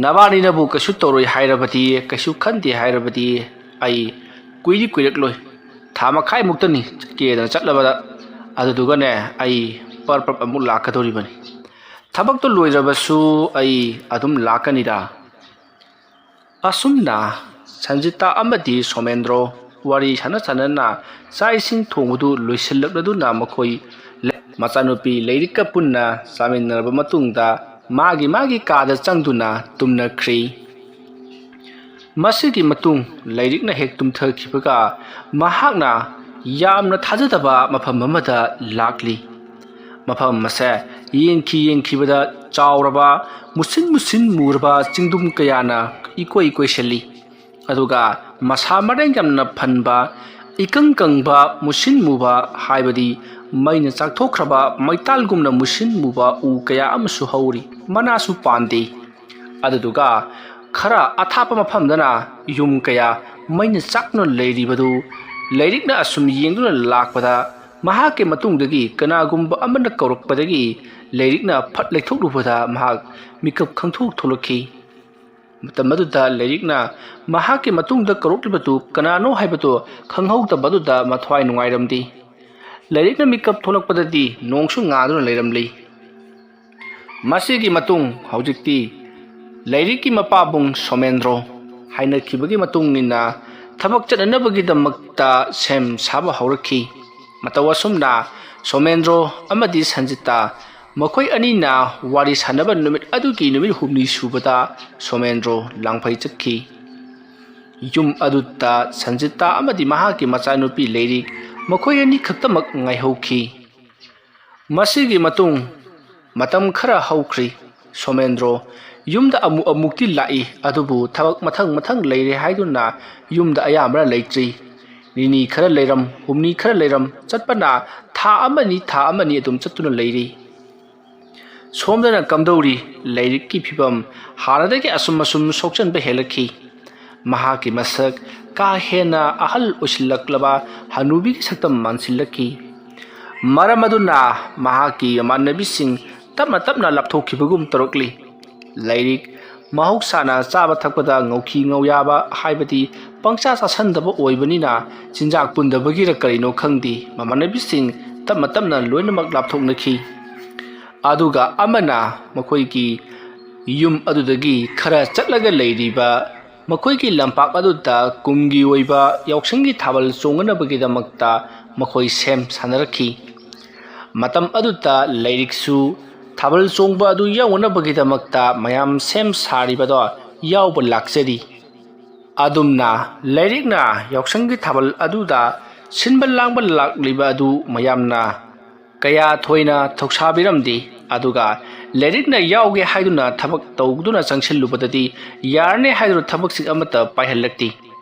ꯅꯕꯥꯅꯤꯅꯕꯨ ꯀꯩꯁꯨ ꯇꯧꯔꯣꯏ ꯍꯥꯏꯔꯕꯗꯤ, ꯀꯩꯁꯨ ꯈꯟꯗꯦ ꯍꯥꯏꯔꯕꯗꯤ, ꯑꯩ ꯀꯨꯏꯗꯤ ꯀꯨꯏꯔꯛꯂꯣꯏ꯫ ꯊꯥ ꯃꯈꯥꯏꯃꯨꯛꯇꯅꯤ ꯆꯠꯀꯦꯗꯅ ꯆꯠꯂꯕꯗ꯫ ꯑꯗꯨꯗꯨꯒꯅꯦ, ꯑꯩ ꯄꯔꯞ ꯄꯔꯞ ꯑꯃꯨꯛ ꯂꯥꯛꯀꯗꯧꯔꯤꯕꯅꯤ꯫ ꯊꯕꯛꯇꯣ ꯂꯣꯏꯔꯕꯁꯨ ꯑꯩ ꯑꯗꯨꯝ ꯂꯥꯛꯀꯅꯤꯗ꯫ ꯑꯁꯨꯝꯅ ꯁꯟꯖꯤꯇꯥ ꯑꯃꯗꯤ ꯁꯣꯃꯦꯟꯗ꯭ꯔꯣ ꯋꯥꯔꯤ ꯁꯥꯟꯅ ꯁꯥꯟꯅꯅ ꯆꯥꯛ ꯏꯁꯤꯡ ꯊꯣꯡꯕꯗꯨ ꯂꯣꯏꯁꯤꯜꯂꯛꯂꯗꯨꯅ ꯃꯈꯣꯏ ꯂꯩ-, ꯃꯆꯥꯅꯨꯄꯤ ꯂꯩꯔꯤꯛꯀ ꯄꯨꯟꯅ ꯆꯥꯃꯤꯟꯅꯔꯕ ꯃꯇꯨꯡꯗ ꯃꯥꯒꯤ ꯃꯥꯒꯤ ꯀꯥꯗ ꯆꯪꯗꯨꯅ ꯇꯨꯝꯅꯈ꯭ꯔꯤ꯫ ꯃꯁꯤꯒꯤ ꯃꯇꯨꯡ ꯂꯩꯔꯤꯛꯅ ꯍꯦꯛ ꯇꯨꯝꯊꯈꯤꯕꯒ ꯃꯍꯥꯛꯅ ꯌꯥꯝꯅ ꯊꯥꯖꯗꯕ ꯃꯐꯝ ꯑꯃꯗ ꯂꯥꯛꯂꯤ꯫ ꯃꯐꯝ ꯑꯁꯦ ꯌꯦꯡꯈꯤ ꯌꯦꯡꯈꯤꯕꯗ ꯆꯥꯎꯔꯕ, ꯃꯨꯁꯤꯟ ꯃꯨꯁꯤꯟ ꯃꯨꯔꯕ ꯆꯤꯡꯗꯨꯝ ꯀꯌꯥꯅ ꯏꯀꯣꯏ ꯀꯣꯏꯁꯤꯜꯂꯤ꯫ ꯑꯗꯨꯒ ꯃꯁꯥ ꯃꯔꯦꯡ ꯌꯥꯝꯅ ꯐꯟꯕ, ꯏꯀꯪ ꯀꯪꯕ, ꯃꯨꯁꯤꯟ ꯃꯨꯕ, ꯍꯥꯏꯕꯗꯤ ꯃꯩꯅ ꯆꯥꯛꯊꯣꯛꯈ꯭ꯔꯕ ꯃꯩꯇꯥꯜꯒꯨꯝꯅ ꯃꯨꯁꯤꯟ ꯃꯨꯕ ꯎ ꯀꯌꯥ ꯑꯃꯁꯨ ꯍꯧꯔꯤ꯫ ꯃꯅꯥꯁꯨ ꯄꯥꯟꯗꯦ꯫ ꯑꯗꯨꯗꯨꯒ ꯈꯔ ꯑꯊꯥꯞꯄ ꯃꯐꯝꯗꯅ ꯌꯨꯝ ꯀꯌꯥ ꯃꯩꯅ ꯆꯥꯛꯇꯨꯅ ꯂꯩꯔꯤꯕꯗꯨ ꯂꯩꯔꯤꯛꯅ ꯑꯁꯨꯝ ꯌꯦꯡꯗꯨꯅ ꯂꯥꯛꯄꯗ, ꯃꯍꯥꯛꯀꯤ ꯃꯇꯨꯡꯗꯒꯤ ꯀꯅꯥꯒꯨꯝꯕ ꯑꯃꯅ ꯀꯧꯔꯛꯄꯗꯒꯤ ꯂꯩꯔꯤꯛꯅ ꯐꯠ ꯂꯩꯊꯣꯛꯂꯨꯕꯗ ꯃꯍꯥꯛ ꯃꯤꯀꯞ ꯈꯪꯊꯣꯛ ꯊꯣꯛꯂꯛꯈꯤ꯫ ꯃꯇꯝ ꯑꯗꯨꯗ ꯂꯩꯔꯤꯛꯅ ꯃꯍꯥꯛꯀꯤ ꯃꯇꯨꯡꯗ ꯀꯧꯔꯛꯂꯤꯕꯗꯨ ꯀꯅꯥꯅꯣ ꯍꯥꯏꯕꯗꯨ ꯈꯪꯍꯧꯗꯕ ꯑꯗꯨꯗ ꯃꯊ꯭ꯋꯥꯏ ꯅꯨꯡꯉꯥꯏꯔꯝꯗꯦ꯫ ꯂꯩꯔꯤꯛꯅ ꯃꯤꯀꯞ ꯊꯣꯛꯂꯛꯄꯗꯗꯤ ꯅꯣꯡꯁꯨ ꯉꯥꯗꯨꯅ ꯂꯩꯔꯝꯂꯤ꯫ ꯃꯁꯤꯒꯤ ꯃꯇꯨꯡ ꯍꯧꯖꯤꯛꯇꯤ ꯂꯩꯔꯤꯛꯀꯤ ꯃꯄꯥꯕꯨꯡ ꯁꯣꯃꯦꯟꯗ꯭ꯔꯣ ꯍꯥꯏꯅꯈꯤꯕꯒꯤ ꯃꯇꯨꯡ ꯏꯟꯅ ꯊꯕꯛ ꯆꯠꯅꯅꯕꯒꯤꯗꯃꯛꯇ ꯁꯦꯝ ꯁꯥꯕ ꯍꯧꯔꯛꯈꯤ꯫ ꯃꯇꯧ ꯑꯁꯨꯝꯅ ꯁꯣꯃꯦꯟꯗ꯭ꯔꯣ ꯑꯃꯗꯤ ꯁꯟꯖꯤꯇꯥ ꯃꯈꯣꯏ ꯑꯅꯤꯅ ꯋꯥꯔꯤ ꯁꯥꯟꯅꯕ ꯅꯨꯃꯤꯠ ꯑꯗꯨꯒꯤ ꯅꯨꯃꯤꯠ ꯍꯨꯝꯅꯤ ꯁꯨꯕꯗ ꯁꯣꯃꯦꯟꯗ꯭ꯔꯣ ꯂꯥꯡꯐꯩ ꯆꯠꯈꯤ꯫ ꯌꯨꯝ ꯑꯗꯨꯗ ꯁꯟꯖꯤꯇꯥ ꯑꯃꯗꯤ ꯃꯍꯥꯛꯀꯤ ꯃꯆꯥꯅꯨꯄꯤ ꯂꯩꯔꯤꯛ ꯃꯈꯣꯏ ꯑꯅꯤ ꯈꯛꯇꯃꯛ ꯉꯥꯏꯍꯧꯈꯤ꯫ ꯃꯁꯤꯒꯤ ꯃꯇꯨꯡ ꯃꯇꯝ ꯈꯔ ꯍꯧꯈ꯭ꯔꯤ꯫ ꯁꯣꯃꯦꯟꯗ꯭ꯔꯣ ꯌꯨꯝꯗ ꯑꯃꯨꯛ ꯑꯃꯨꯛꯇꯤ ꯂꯥꯛꯏ, ꯑꯗꯨꯕꯨ ꯊꯕꯛ ꯃꯊꯪ ꯃꯊꯪ ꯂꯩꯔꯦ ꯍꯥꯏꯗꯨꯅ ꯌꯨꯝꯗ ꯑꯌꯥꯝꯕꯅ ꯂꯩꯇ꯭ꯔꯤ꯫ ꯅꯤꯅꯤ ꯈꯔ ꯂꯩꯔꯝ, ꯍꯨꯝꯅꯤ ꯈꯔ ꯂꯩꯔꯝ, ꯆꯠꯄꯅ ꯊꯥ ꯑꯃꯅꯤ, ꯊꯥ ꯑꯃꯅꯤ ꯑꯗꯨꯝ ꯆꯠꯇꯨꯅ ꯂꯩꯔꯤ꯫ ꯁꯣꯝꯗꯅ ꯀꯝꯗꯧꯔꯤ? ꯂꯩꯔꯤꯛꯀꯤ ꯐꯤꯕꯝ ꯍꯥꯟꯅꯗꯒꯤ ꯑꯁꯨꯝ ꯑꯁꯨꯝ ꯁꯣꯛꯆꯟꯕ ꯍꯦꯜꯂꯛꯈꯤ꯫ ꯃꯍꯥꯛꯀꯤ ꯃꯁꯛ ꯀꯥ ꯍꯦꯟꯅ ꯑꯍꯜ ꯑꯣꯏꯁꯤꯜꯂꯛꯂꯕ ꯍꯅꯨꯕꯤꯒꯤ ꯁꯛꯇꯝ ꯃꯥꯟꯁꯤꯜꯂꯛꯈꯤ꯫ ꯃꯔꯝ ꯑꯗꯨꯅ ꯃꯍꯥꯛꯀꯤ ꯃꯃꯥꯟꯅꯕꯤꯁꯤꯡ ꯇꯞꯅ ꯇꯞꯅ ꯂꯥꯞꯊꯣꯛꯈꯤꯕꯒꯨꯝ ꯇꯧꯔꯛꯂꯤ꯫ ꯂꯩꯔꯤꯛ ꯃꯍꯧꯁꯥꯅ ꯆꯥꯕ ꯊꯛꯄꯗ ꯉꯧꯈꯤ ꯉꯧꯌꯥꯕ, ꯍꯥꯏꯕꯗꯤ ꯄꯪꯆꯥ ꯆꯥꯁꯟꯗꯕ ꯑꯣꯏꯕꯅꯤꯅ, ꯆꯤꯟꯖꯥꯛ ꯄꯨꯟꯗꯕꯒꯤꯔ ꯀꯔꯤꯅꯣ ꯈꯪꯗꯦ, ꯃꯃꯥꯟꯅꯕꯤꯁꯤꯡ ꯇꯞꯅ ꯇꯞꯅ ꯂꯣꯏꯅꯃꯛ ꯂꯥꯞꯊꯣꯛꯅꯈꯤ꯫ ꯑꯗꯨꯒ ꯑꯃꯅ ꯃꯈꯣꯏꯒꯤ ꯌꯨꯝ ꯑꯗꯨꯗꯒꯤ ꯈꯔ ꯆꯠꯂꯒ ꯂꯩꯔꯤꯕ ꯃꯈꯣꯏꯒꯤ ꯂꯝꯄꯥꯛ ꯑꯗꯨꯗ ꯀꯨꯝꯒꯤ ꯑꯣꯏꯕ ꯌꯥꯎꯁꯪꯒꯤ ꯊꯥꯕꯜ ꯆꯣꯡꯅꯅꯕꯒꯤꯗꯃꯛꯇ ꯃꯈꯣꯏ ꯁꯦꯝ ꯁꯥꯅꯔꯛꯈꯤ꯫ ꯃꯇꯝ ꯑꯗꯨꯗ ꯂꯩꯔꯤꯛꯁꯨ ꯊꯥꯕꯜ ꯆꯣꯡꯕ ꯑꯗꯨ ꯌꯥꯎꯅꯅꯕꯒꯤꯗꯃꯛꯇ ꯃꯌꯥꯝ ꯁꯦꯝ ꯁꯥꯔꯤꯕꯗꯣ ꯌꯥꯎꯕ ꯂꯥꯛꯆꯔꯤ꯫ ꯑꯗꯨꯝꯅ ꯂꯩꯔꯤꯛꯅ ꯌꯥꯎꯁꯪꯒꯤ ꯊꯥꯕꯜ ꯑꯗꯨꯗ ꯁꯤꯟꯕ ꯂꯥꯡꯕ ꯂꯥꯛꯂꯤꯕ ꯑꯗꯨ ꯃꯌꯥꯝꯅ ꯀꯌꯥ ꯊꯣꯏꯅ ꯊꯧꯁꯥꯕꯤꯔꯝꯗꯦ꯫ ꯑꯗꯨꯒ ꯂꯩꯔꯤꯛꯅ ꯌꯥꯎꯒꯦ ꯍꯥꯏꯗꯨꯅ ꯊꯕꯛ ꯇꯧꯗꯨꯅ ꯆꯪꯁꯤꯜꯂꯨꯕꯗꯗꯤ ꯌꯥꯔꯅꯤ ꯍꯥꯏꯗꯨꯅ ꯊꯕꯛꯁꯤꯡ ꯑꯃꯠꯇ ꯄꯥꯏꯍꯜꯂꯛꯇꯦ꯫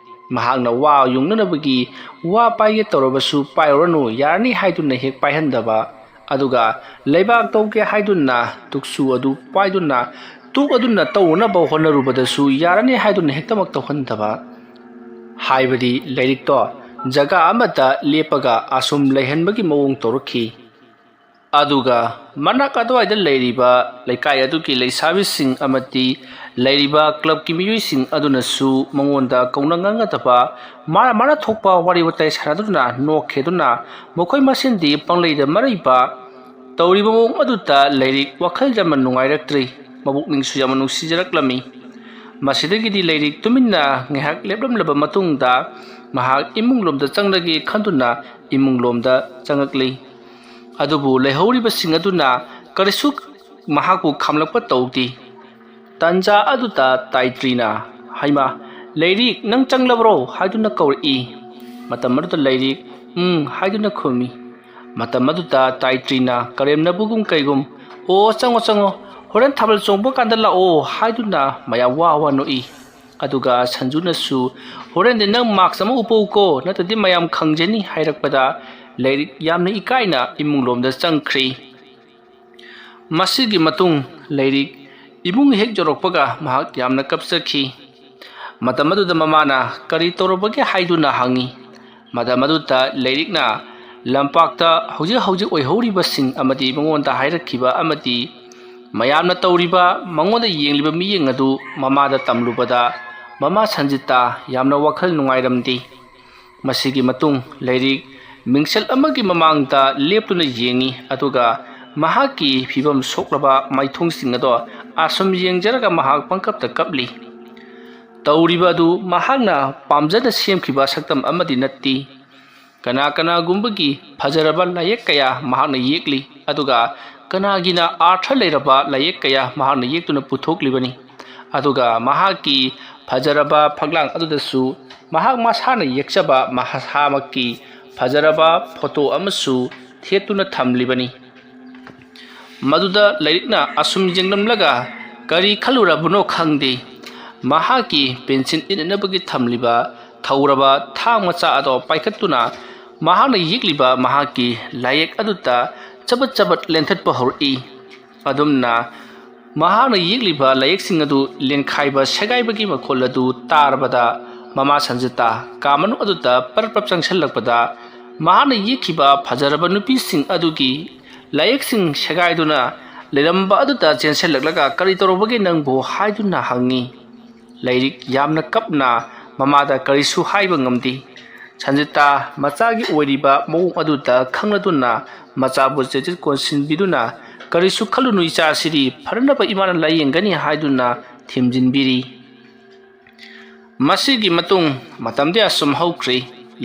ꯃꯍꯥꯛꯅ ꯋꯥ ꯌꯨꯡꯅꯅꯕꯒꯤ ꯋꯥ ꯄꯥꯏꯒꯦ ꯇꯧꯔꯕꯁꯨ ꯄꯥꯏꯔꯨꯔꯅꯨ, ꯌꯥꯔꯅꯤ ꯍꯥꯏꯗꯨꯅ ꯍꯦꯛ ꯄꯥꯏꯍꯟꯗꯕ, ꯑꯗꯨꯒ ꯂꯩꯕꯥꯛ ꯇꯧꯒꯦ ꯍꯥꯏꯗꯨꯅ ꯇꯨꯛꯁꯨ ꯑꯗꯨ ꯄꯥꯏꯗꯨꯅ ꯇꯨꯛ ꯑꯗꯨꯅ ꯇꯧꯅꯅꯕ ꯍꯣꯠꯅꯔꯨꯕꯗꯁꯨ ꯌꯥꯔꯅꯤ ꯍꯥꯏꯗꯨꯅ ꯍꯦꯛꯇꯃꯛ ꯇꯧꯍꯟꯗꯕ, ꯍꯥꯏꯕꯗꯤ ꯂꯩꯔꯤꯛꯇꯣ ꯖꯒꯥ ꯑꯃꯗ ꯂꯦꯞꯄꯒ ꯑꯁꯨꯝ ꯂꯩꯍꯟꯕꯒꯤ ꯃꯑꯣꯡ ꯇꯧꯔꯛꯈꯤ꯫ ꯑꯗꯨꯒ ꯃꯅꯥꯛ ꯑꯗꯨꯋꯥꯏꯗ ꯂꯩꯔꯤꯕ ꯂꯩꯀꯥꯏ ꯑꯗꯨꯒꯤ ꯂꯩꯁꯥꯕꯤꯁꯤꯡ ꯑꯃꯗꯤ ꯂꯩꯔꯤꯕ ꯀ꯭ꯂꯕꯀꯤ ꯃꯤꯑꯣꯏꯁꯤꯡ ꯑꯗꯨꯅꯁꯨ ꯃꯉꯣꯟꯗ ꯀꯧꯅ ꯉꯥꯡꯅꯗꯕ, ꯃꯥꯅ ꯃꯥꯅ ꯊꯣꯛꯄ ꯋꯥꯔꯤ ꯋꯥꯇꯥꯏ ꯁꯥꯟꯅꯗꯨꯅ ꯅꯣꯛꯈꯤꯗꯨꯅ ꯃꯈꯣꯏ ꯃꯁꯦꯟꯗꯤ ꯄꯪꯂꯩꯗ ꯃꯔꯩꯕ ꯇꯧꯔꯤꯕ ꯃꯑꯣꯡ ꯑꯗꯨꯗ ꯂꯩꯔꯤꯛ ꯋꯥꯈꯜ ꯌꯥꯝꯅ ꯅꯨꯡꯉꯥꯏꯔꯛꯇ꯭ꯔꯤ꯫ ꯃꯕꯨꯛꯅꯤꯡꯁꯨ ꯌꯥꯝꯅ ꯅꯨꯡꯁꯤꯖꯔꯛꯂꯝꯃꯤ꯫ ꯃꯁꯤꯗꯒꯤꯗꯤ ꯂꯩꯔꯤꯛ ꯇꯨꯃꯤꯟꯅ ꯉꯥꯏꯍꯥꯛ ꯂꯦꯞꯂꯝꯂꯕ ꯃꯇꯨꯡꯗ ꯃꯍꯥꯛ ꯏꯃꯨꯡ ꯂꯣꯝꯗ ꯆꯪꯂꯒꯦ ꯈꯟꯗꯨꯅ ꯏꯃꯨꯡ ꯂꯣꯝꯗ ꯆꯪꯂꯛꯂꯤ꯫ ꯑꯗꯨꯕꯨ ꯂꯩꯍꯧꯔꯤꯕꯁꯤꯡ ꯑꯗꯨꯅ ꯀꯔꯤꯁꯨ ꯃꯍꯥꯛꯄꯨ ꯈꯥꯝꯂꯛꯄ ꯇꯧꯗꯦ꯫ ꯇꯥꯟꯖꯥ ꯑꯗꯨꯗ ꯇꯥꯏꯇ꯭ꯔꯤꯅ, "ꯍꯩꯃꯥ, ꯂꯩꯔꯤꯛ, ꯅꯪ ꯆꯪꯂꯕ꯭ꯔꯣ?" ꯍꯥꯏꯗꯨꯅ ꯀꯧꯔꯛꯏ꯫ ꯃꯇꯝ ꯑꯗꯨꯗ ꯂꯩꯔꯤꯛ, "ꯎꯝ" ꯍꯥꯏꯗꯨꯅ ꯈꯨꯝꯃꯤ꯫ ꯃꯇꯝ ꯑꯗꯨꯗ ꯇꯥꯏꯇ꯭ꯔꯤꯅ ꯀꯔꯦꯝꯅꯕꯒꯨꯝ ꯀꯩꯒꯨꯝ, "ꯑꯣ, ꯆꯪꯉꯣ, ꯆꯪꯉꯣ, ꯍꯣꯔꯦꯟ ꯊꯥꯕꯜ ꯆꯣꯡꯕ ꯀꯥꯟꯗ ꯂꯥꯛꯑꯣ" ꯍꯥꯏꯗꯨꯅ ꯃꯌꯥꯝ ꯋꯥ ꯋꯥ ꯅꯣꯛꯏ꯫ ꯑꯗꯨꯒ ꯁꯟꯖꯨꯅꯁꯨ, "ꯍꯣꯔꯦꯟꯗꯤ ꯅꯪ ꯃꯥꯛꯁ ꯑꯃ ꯎꯞꯄꯛꯎꯀꯣ, ꯅꯠꯇ꯭ꯔꯗꯤ ꯃꯌꯥꯝ ꯈꯪꯖꯅꯤ" ꯍꯥꯏꯔꯛꯄꯗ ꯂꯩꯔꯤꯛ ꯌꯥꯝꯅ ꯏꯀꯥꯏꯅ ꯏꯃꯨꯡ ꯂꯣꯝꯗ ꯆꯪꯈ꯭ꯔꯤ꯫ ꯃꯁꯤꯒꯤ ꯃꯇꯨꯡ ꯂꯩꯔꯤꯛ ꯏꯃꯨꯡ ꯍꯦꯛ ꯌꯧꯔꯛꯄꯒ ꯃꯍꯥꯛ ꯌꯥꯝꯅ ꯀꯞꯆꯈꯤ꯫ ꯃꯇꯝ ꯑꯗꯨꯗ ꯃꯃꯥꯅ ꯀꯔꯤ ꯇꯧꯔꯕꯒꯦ ꯍꯥꯏꯗꯨꯅ ꯍꯪꯉꯤ꯫ ꯃꯇꯝ ꯑꯗꯨꯗ ꯂꯩꯔꯤꯛꯅ ꯂꯝꯄꯥꯛꯇ ꯍꯧꯖꯤꯛ ꯍꯧꯖꯤꯛ ꯑꯣꯏꯍꯧꯔꯤꯕꯁꯤꯡ ꯑꯃꯗꯤ ꯃꯉꯣꯟꯗ ꯍꯥꯏꯔꯛꯈꯤꯕ ꯑꯃꯗꯤ ꯃꯌꯥꯝꯅ ꯇꯧꯔꯤꯕ, ꯃꯉꯣꯟꯗ ꯌꯦꯡꯂꯤꯕ ꯃꯤꯠꯌꯦꯡ ꯑꯗꯨ ꯃꯃꯥꯗ ꯇꯝꯂꯨꯕꯗ ꯃꯃꯥ ꯁꯟꯖꯤꯇꯥ ꯌꯥꯝꯅ ꯋꯥꯈꯜ ꯅꯨꯡꯉꯥꯏꯔꯝꯗꯦ꯫ ꯃꯁꯤꯒꯤ ꯃꯇꯨꯡ ꯂꯥꯏꯔꯤꯛ ꯃꯤꯡꯁꯦꯜ ꯑꯃꯒꯤ ꯃꯃꯥꯡꯗ ꯂꯦꯞꯇꯨꯅ ꯌꯦꯡꯏ, ꯑꯗꯨꯒ ꯃꯍꯥꯛꯀꯤ ꯐꯤꯕꯝ ꯁꯣꯛꯂꯕ ꯃꯥꯏꯊꯣꯡꯁꯤꯡ ꯑꯗꯣ ꯑꯁꯨꯝ ꯌꯦꯡꯖꯔꯒ ꯃꯍꯥꯛ ꯄꯪꯀꯞꯇ ꯀꯞꯂꯤ꯫ ꯇꯧꯔꯤꯕ ꯑꯗꯨ ꯃꯍꯥꯛꯅ ꯄꯥꯝꯖꯅ ꯁꯦꯝꯈꯤꯕ ꯁꯛꯇꯝ ꯑꯃꯗꯤ ꯅꯠꯇꯦ꯫ ꯀꯅꯥ ꯀꯅꯥꯒꯨꯝꯕꯒꯤ ꯐꯖꯔꯕ ꯂꯥꯏꯌꯦꯛ ꯀꯌꯥ ꯃꯍꯥꯛꯅ ꯌꯦꯛꯂꯤ, ꯑꯗꯨꯒ ꯀꯅꯥꯒꯤꯅ ꯑꯥꯔꯊ ꯂꯩꯔꯕ ꯂꯥꯏꯌꯦꯛ ꯀꯌꯥ ꯃꯍꯥꯛꯅ ꯌꯦꯛꯇꯨꯅ ꯄꯨꯊꯣꯛꯂꯤꯕꯅꯤ꯫ ꯑꯗꯨꯒ ꯃꯍꯥꯛꯀꯤ ꯐꯖꯔꯕ ꯐꯛꯂꯥꯡ ꯑꯗꯨꯗꯁꯨ ꯃꯍꯥꯛ ꯃꯁꯥꯅ ꯌꯦꯛꯆꯕ ꯃꯁꯥꯃꯛꯀꯤ ꯐꯖꯔꯕ ꯐꯣꯇꯣ ꯑꯃꯁꯨ ꯊꯦꯠꯇꯨꯅ ꯊꯝꯂꯤꯕꯅꯤ꯫ ꯃꯗꯨꯗ ꯂꯥꯏꯔꯤꯛꯅ ꯑꯁꯨꯝ ꯌꯦꯡꯂꯝꯂꯒ ꯀꯔꯤ ꯈꯜꯂꯨꯔꯕꯅꯣ ꯈꯪꯗꯦ꯫ ꯃꯍꯥꯛꯀꯤ ꯄꯦꯟꯁꯤꯜ ꯏꯠꯅꯅꯕꯒꯤ ꯊꯝꯂꯤꯕ ꯊꯧꯔꯕ ꯊꯥꯡ ꯃꯆꯥ ꯑꯗꯣ ꯄꯥꯏꯈꯠꯇꯨꯅ ꯃꯍꯥꯛꯅ ꯌꯦꯛꯂꯤꯕ ꯃꯍꯥꯛꯀꯤ ꯂꯥꯏꯌꯦꯛ ꯑꯗꯨꯗ ꯆꯕꯠ ꯆꯕꯠ ꯂꯦꯟꯊꯠꯄ ꯍꯧꯔꯛꯏ꯫ ꯑꯗꯨꯝꯅ ꯃꯍꯥꯛꯅ ꯌꯦꯛꯂꯤꯕ ꯂꯥꯏꯌꯦꯛꯁꯤꯡ ꯑꯗꯨ ꯂꯦꯟꯈꯥꯏꯕ ꯁꯦꯒꯥꯏꯕꯒꯤ ꯃꯈꯣꯜ ꯑꯗꯨ ꯇꯥꯔꯕꯗ ꯃꯃꯥ ꯁꯟꯖꯤꯇꯥ ꯀꯥ ꯃꯅꯨꯡ ꯑꯗꯨꯗ ꯄꯔꯞ ꯄꯔꯞ ꯆꯪꯁꯤꯜꯂꯛꯄꯗ ꯃꯍꯥꯛꯅ ꯌꯦꯛꯈꯤꯕ ꯐꯖꯔꯕ ꯅꯨꯄꯤꯁꯤꯡ ꯑꯗꯨꯒꯤ ꯂꯥꯏꯌꯦꯛꯁꯤꯡ ꯁꯦꯒꯥꯏꯗꯨꯅ ꯂꯩꯔꯝꯕ ꯑꯗꯨꯗ ꯆꯦꯟꯁꯤꯜꯂꯛꯂꯒ "ꯀꯔꯤ ꯇꯧꯔꯕꯒꯦ ꯅꯪꯕꯨ?" ꯍꯥꯏꯗꯨꯅ ꯍꯪꯉꯤ꯫ ꯂꯥꯏꯔꯤꯛ ꯌꯥꯝꯅ ꯀꯞꯅ ꯃꯃꯥꯗ ꯀꯔꯤꯁꯨ ꯍꯥꯏꯕ ꯉꯝꯗꯦ꯫ ꯁꯟꯖꯤꯇꯥ ꯃꯆꯥꯒꯤ ꯑꯣꯏꯔꯤꯕ ꯃꯑꯣꯡ ꯑꯗꯨꯗ ꯈꯪꯂꯗꯨꯅ ꯃꯆꯥꯕꯨ ꯆꯦꯠꯆꯦꯠ ꯀꯣꯟꯁꯤꯟꯕꯤꯗꯨꯅ "ꯀꯔꯤꯁꯨ ꯈꯜꯂꯨꯅꯨ ꯏꯆꯥꯁꯤꯗꯤ, ꯐꯔꯅꯕ ꯏꯃꯥꯅ ꯂꯥꯏꯌꯦꯡꯒꯅꯤ" ꯍꯥꯏꯗꯨꯅ ꯊꯦꯝꯖꯤꯟꯕꯤꯔꯤ꯫ ꯃꯁꯤꯒꯤ ꯃꯇꯨꯡ ꯃꯇꯝꯗꯤ ꯑꯁꯨꯝ ꯍꯧꯈ꯭ꯔꯤ꯫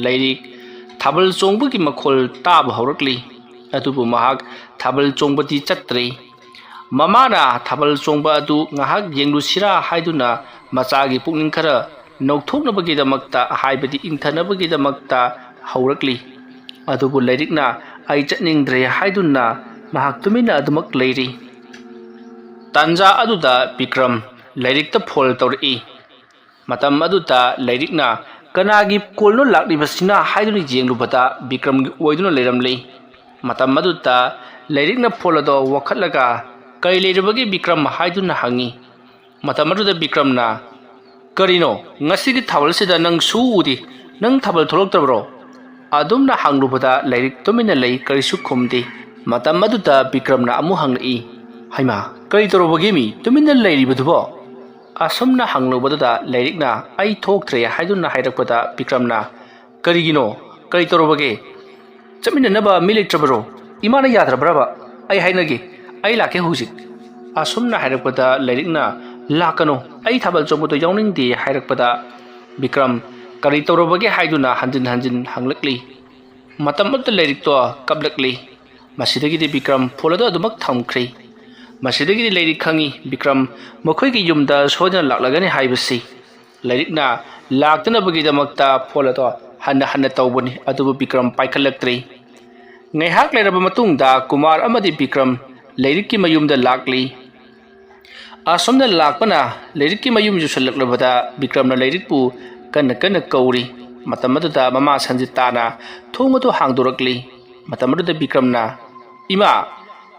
ꯂꯥꯏꯔꯤꯛ ꯊꯥꯕꯜ ꯆꯣꯡꯕꯒꯤ ꯃꯈꯣꯜ ꯇꯥꯕ ꯍꯧꯔꯛꯂꯤ꯫ ꯑꯗꯨꯕꯨ ꯃꯍꯥꯛ ꯊꯥꯕꯜ ꯆꯣꯡꯕꯗꯤ ꯆꯠꯇ꯭ꯔꯤ꯫ ꯃꯃꯥꯅ ꯊꯥꯕꯜ ꯆꯣꯡꯕ ꯑꯗꯨ ꯉꯥꯏꯍꯥꯛ ꯌꯦꯡꯂꯨꯁꯤꯔꯥ ꯍꯥꯏꯗꯨꯅ ꯃꯆꯥꯒꯤ ꯄꯨꯛꯅꯤꯡ ꯈꯔ ꯅꯧꯊꯣꯛꯅꯕꯒꯤꯗꯃꯛꯇ, ꯍꯥꯏꯕꯗꯤ ꯏꯪꯊꯅꯕꯒꯤꯗꯃꯛꯇ ꯍꯧꯔꯛꯂꯤ꯫ ꯑꯗꯨꯕꯨ ꯂꯥꯏꯔꯤꯛꯅ "ꯑꯩ ꯆꯠꯅꯤꯡꯗ꯭ꯔꯦ" ꯍꯥꯏꯗꯨꯅ ꯃꯍꯥꯛ ꯇꯨꯃꯤꯟꯅ ꯑꯗꯨꯃꯛ ꯂꯩꯔꯤ꯫ ꯇꯥꯟꯖꯥ ꯑꯗꯨꯗ ꯕꯤꯀ꯭ꯔꯝ ꯂꯥꯏꯔꯤꯛꯇ ꯐꯣꯟ ꯇꯧꯔꯛꯏ꯫ ꯃꯇꯝ ꯑꯗꯨꯗ ꯂꯥꯏꯔꯤꯛꯅ "ꯀꯅꯥꯒꯤ ꯀꯣꯜꯅꯣ ꯂꯥꯛꯂꯤꯕꯁꯤꯅ?" ꯍꯥꯏꯗꯨꯅ ꯌꯦꯡꯂꯨꯕꯗ ꯕꯤꯀ꯭ꯔꯝꯒꯤ ꯑꯣꯏꯗꯨꯅ ꯂꯩꯔꯝꯂꯤ꯫ ꯃꯇꯝ ꯑꯗꯨꯗ ꯂꯥꯏꯔꯤꯛꯅ ꯐꯣꯟ ꯑꯗꯣ ꯋꯥꯈꯠꯂꯒ "ꯀꯔꯤ ꯂꯩꯔꯕꯒꯦ ꯕꯤꯀ꯭ꯔꯝ?" ꯍꯥꯏꯗꯨꯅ ꯍꯪꯉꯤ꯫ ꯃꯇꯝ ꯑꯗꯨꯗ ꯕꯤꯀ꯭ꯔꯝꯅ "ꯀꯔꯤꯅꯣ, ꯉꯁꯤꯒꯤ ꯊꯥꯕꯜꯁꯤꯗ ꯅꯪ ꯁꯨ ꯎꯗꯦ? ꯅꯪ ꯊꯥꯕꯜ ꯊꯣꯛꯂꯛꯇ꯭ꯔꯕ꯭ꯔꯣ?" ꯑꯗꯨꯝꯅ ꯍꯪꯂꯨꯕꯗ ꯂꯥꯏꯔꯤꯛ ꯇꯨꯃꯤꯟꯅ ꯂꯩ, ꯀꯔꯤꯁꯨ ꯈꯨꯝꯗꯦ꯫ ꯃꯇꯝ ꯑꯗꯨꯗ ꯕꯤꯀ꯭ꯔꯝꯅ ꯑꯃꯨꯛ ꯍꯪꯂꯛꯏ, ꯍꯩꯃꯥ, ꯀꯔꯤ ꯇꯧꯔꯨꯕꯒꯦ ꯃꯤ ꯇꯨꯃꯤꯟꯅ ꯂꯩꯔꯤꯕꯗꯨꯕꯣ? ꯑꯁꯨꯝꯅ ꯍꯪꯂꯨꯕꯗꯨꯗ ꯂꯥꯏꯔꯤꯛꯅ "ꯑꯩ ꯊꯣꯛꯇ꯭ꯔꯦ" ꯍꯥꯏꯗꯨꯅ ꯍꯥꯏꯔꯛꯄꯗ ꯕꯤꯀ꯭ꯔꯝꯅ, "ꯀꯔꯤꯒꯤꯅꯣ? ꯀꯔꯤ ꯇꯧꯔꯨꯕꯒꯦ? ꯆꯠꯃꯤꯟꯅꯅꯕ ꯃꯤ ꯂꯩꯇ꯭ꯔꯕꯔꯣ? ꯏꯃꯥꯅ ꯌꯥꯗ꯭ꯔꯕ꯭ꯔꯕ? ꯑꯩ ꯍꯥꯏꯅꯒꯦ꯫ ꯑꯩ ꯂꯥꯛꯀꯦ ꯍꯧꯖꯤꯛ꯫" ꯑꯁꯨꯝꯅ ꯍꯥꯏꯔꯛꯄꯗ ꯂꯥꯏꯔꯤꯛꯅ, "ꯂꯥꯛꯀꯅꯨ, ꯑꯩ ꯊꯥꯕꯜ ꯆꯣꯡꯕꯗꯣ ꯌꯥꯎꯅꯤꯡꯗꯦ" ꯍꯥꯏꯔꯛꯄꯗ ꯕꯤꯀ꯭ꯔꯝ, "ꯀꯔꯤ ꯇꯧꯔꯨꯕꯒꯦ?" ꯍꯥꯏꯗꯨꯅ ꯍꯟꯖꯤꯟ ꯍꯟꯖꯤꯟ ꯍꯪꯂꯛꯂꯤ꯫ ꯃꯇꯝ ꯑꯗꯨꯗ ꯂꯥꯏꯔꯤꯛꯇꯣ ꯀꯞꯂꯛꯂꯤ꯫ ꯃꯁꯤꯗꯒꯤꯗꯤ ꯕꯤꯀ꯭ꯔꯝ ꯐꯣꯟ ꯑꯗꯨ ꯑꯗꯨꯃꯛ ꯊꯝꯈ꯭ꯔꯦ꯫ ꯃꯁꯤꯗꯒꯤꯗꯤ ꯂꯥꯏꯔꯤꯛ ꯈꯪꯉꯤ ꯕꯤꯀ꯭ꯔꯝ ꯃꯈꯣꯏꯒꯤ ꯌꯨꯝꯗ ꯁꯣꯏꯗꯅ ꯂꯥꯛꯂꯒꯅꯤ ꯍꯥꯏꯕꯁꯤ꯫ ꯂꯥꯏꯔꯤꯛꯅ ꯂꯥꯛꯇꯅꯕꯒꯤꯗꯃꯛꯇ ꯐꯣꯟ ꯑꯗꯣ ꯍꯟꯅ ꯍꯟꯅ ꯇꯧꯕꯅꯤ, ꯑꯗꯨꯕꯨ ꯕꯤꯀ꯭ꯔꯝ ꯄꯥꯏꯈꯠꯂꯛꯇ꯭ꯔꯦ꯫ ꯉꯥꯏꯍꯥꯛ ꯂꯩꯔꯕ ꯃꯇꯨꯡꯗ ꯀꯨꯃꯥꯔ ꯑꯃꯗꯤ ꯕꯤꯀ꯭ꯔꯝ ꯂꯥꯏꯔꯤꯛꯀꯤ ꯃꯌꯨꯝꯗ ꯂꯥꯛꯂꯤ꯫ ꯑꯁꯨꯝꯅ ꯂꯥꯛꯄꯅ ꯂꯥꯏꯔꯤꯛꯀꯤ ꯃꯌꯨꯝ ꯌꯧꯁꯤꯜꯂꯛꯂꯕꯗ ꯕꯤꯀ꯭ꯔꯝꯅ ꯂꯥꯏꯔꯤꯛꯄꯨ ꯀꯟꯅ ꯀꯟꯅ ꯀꯧꯔꯤ꯫ ꯃꯇꯝ ꯑꯗꯨꯗ ꯃꯃꯥ ꯁꯟꯖꯤꯇꯥꯅ ꯊꯣꯡ ꯑꯗꯨ ꯍꯥꯡꯗꯣꯔꯛꯂꯤ꯫ ꯃꯇꯝ ꯑꯗꯨꯗ ꯕꯤꯀ꯭ꯔꯝꯅ, "ꯏꯃꯥ,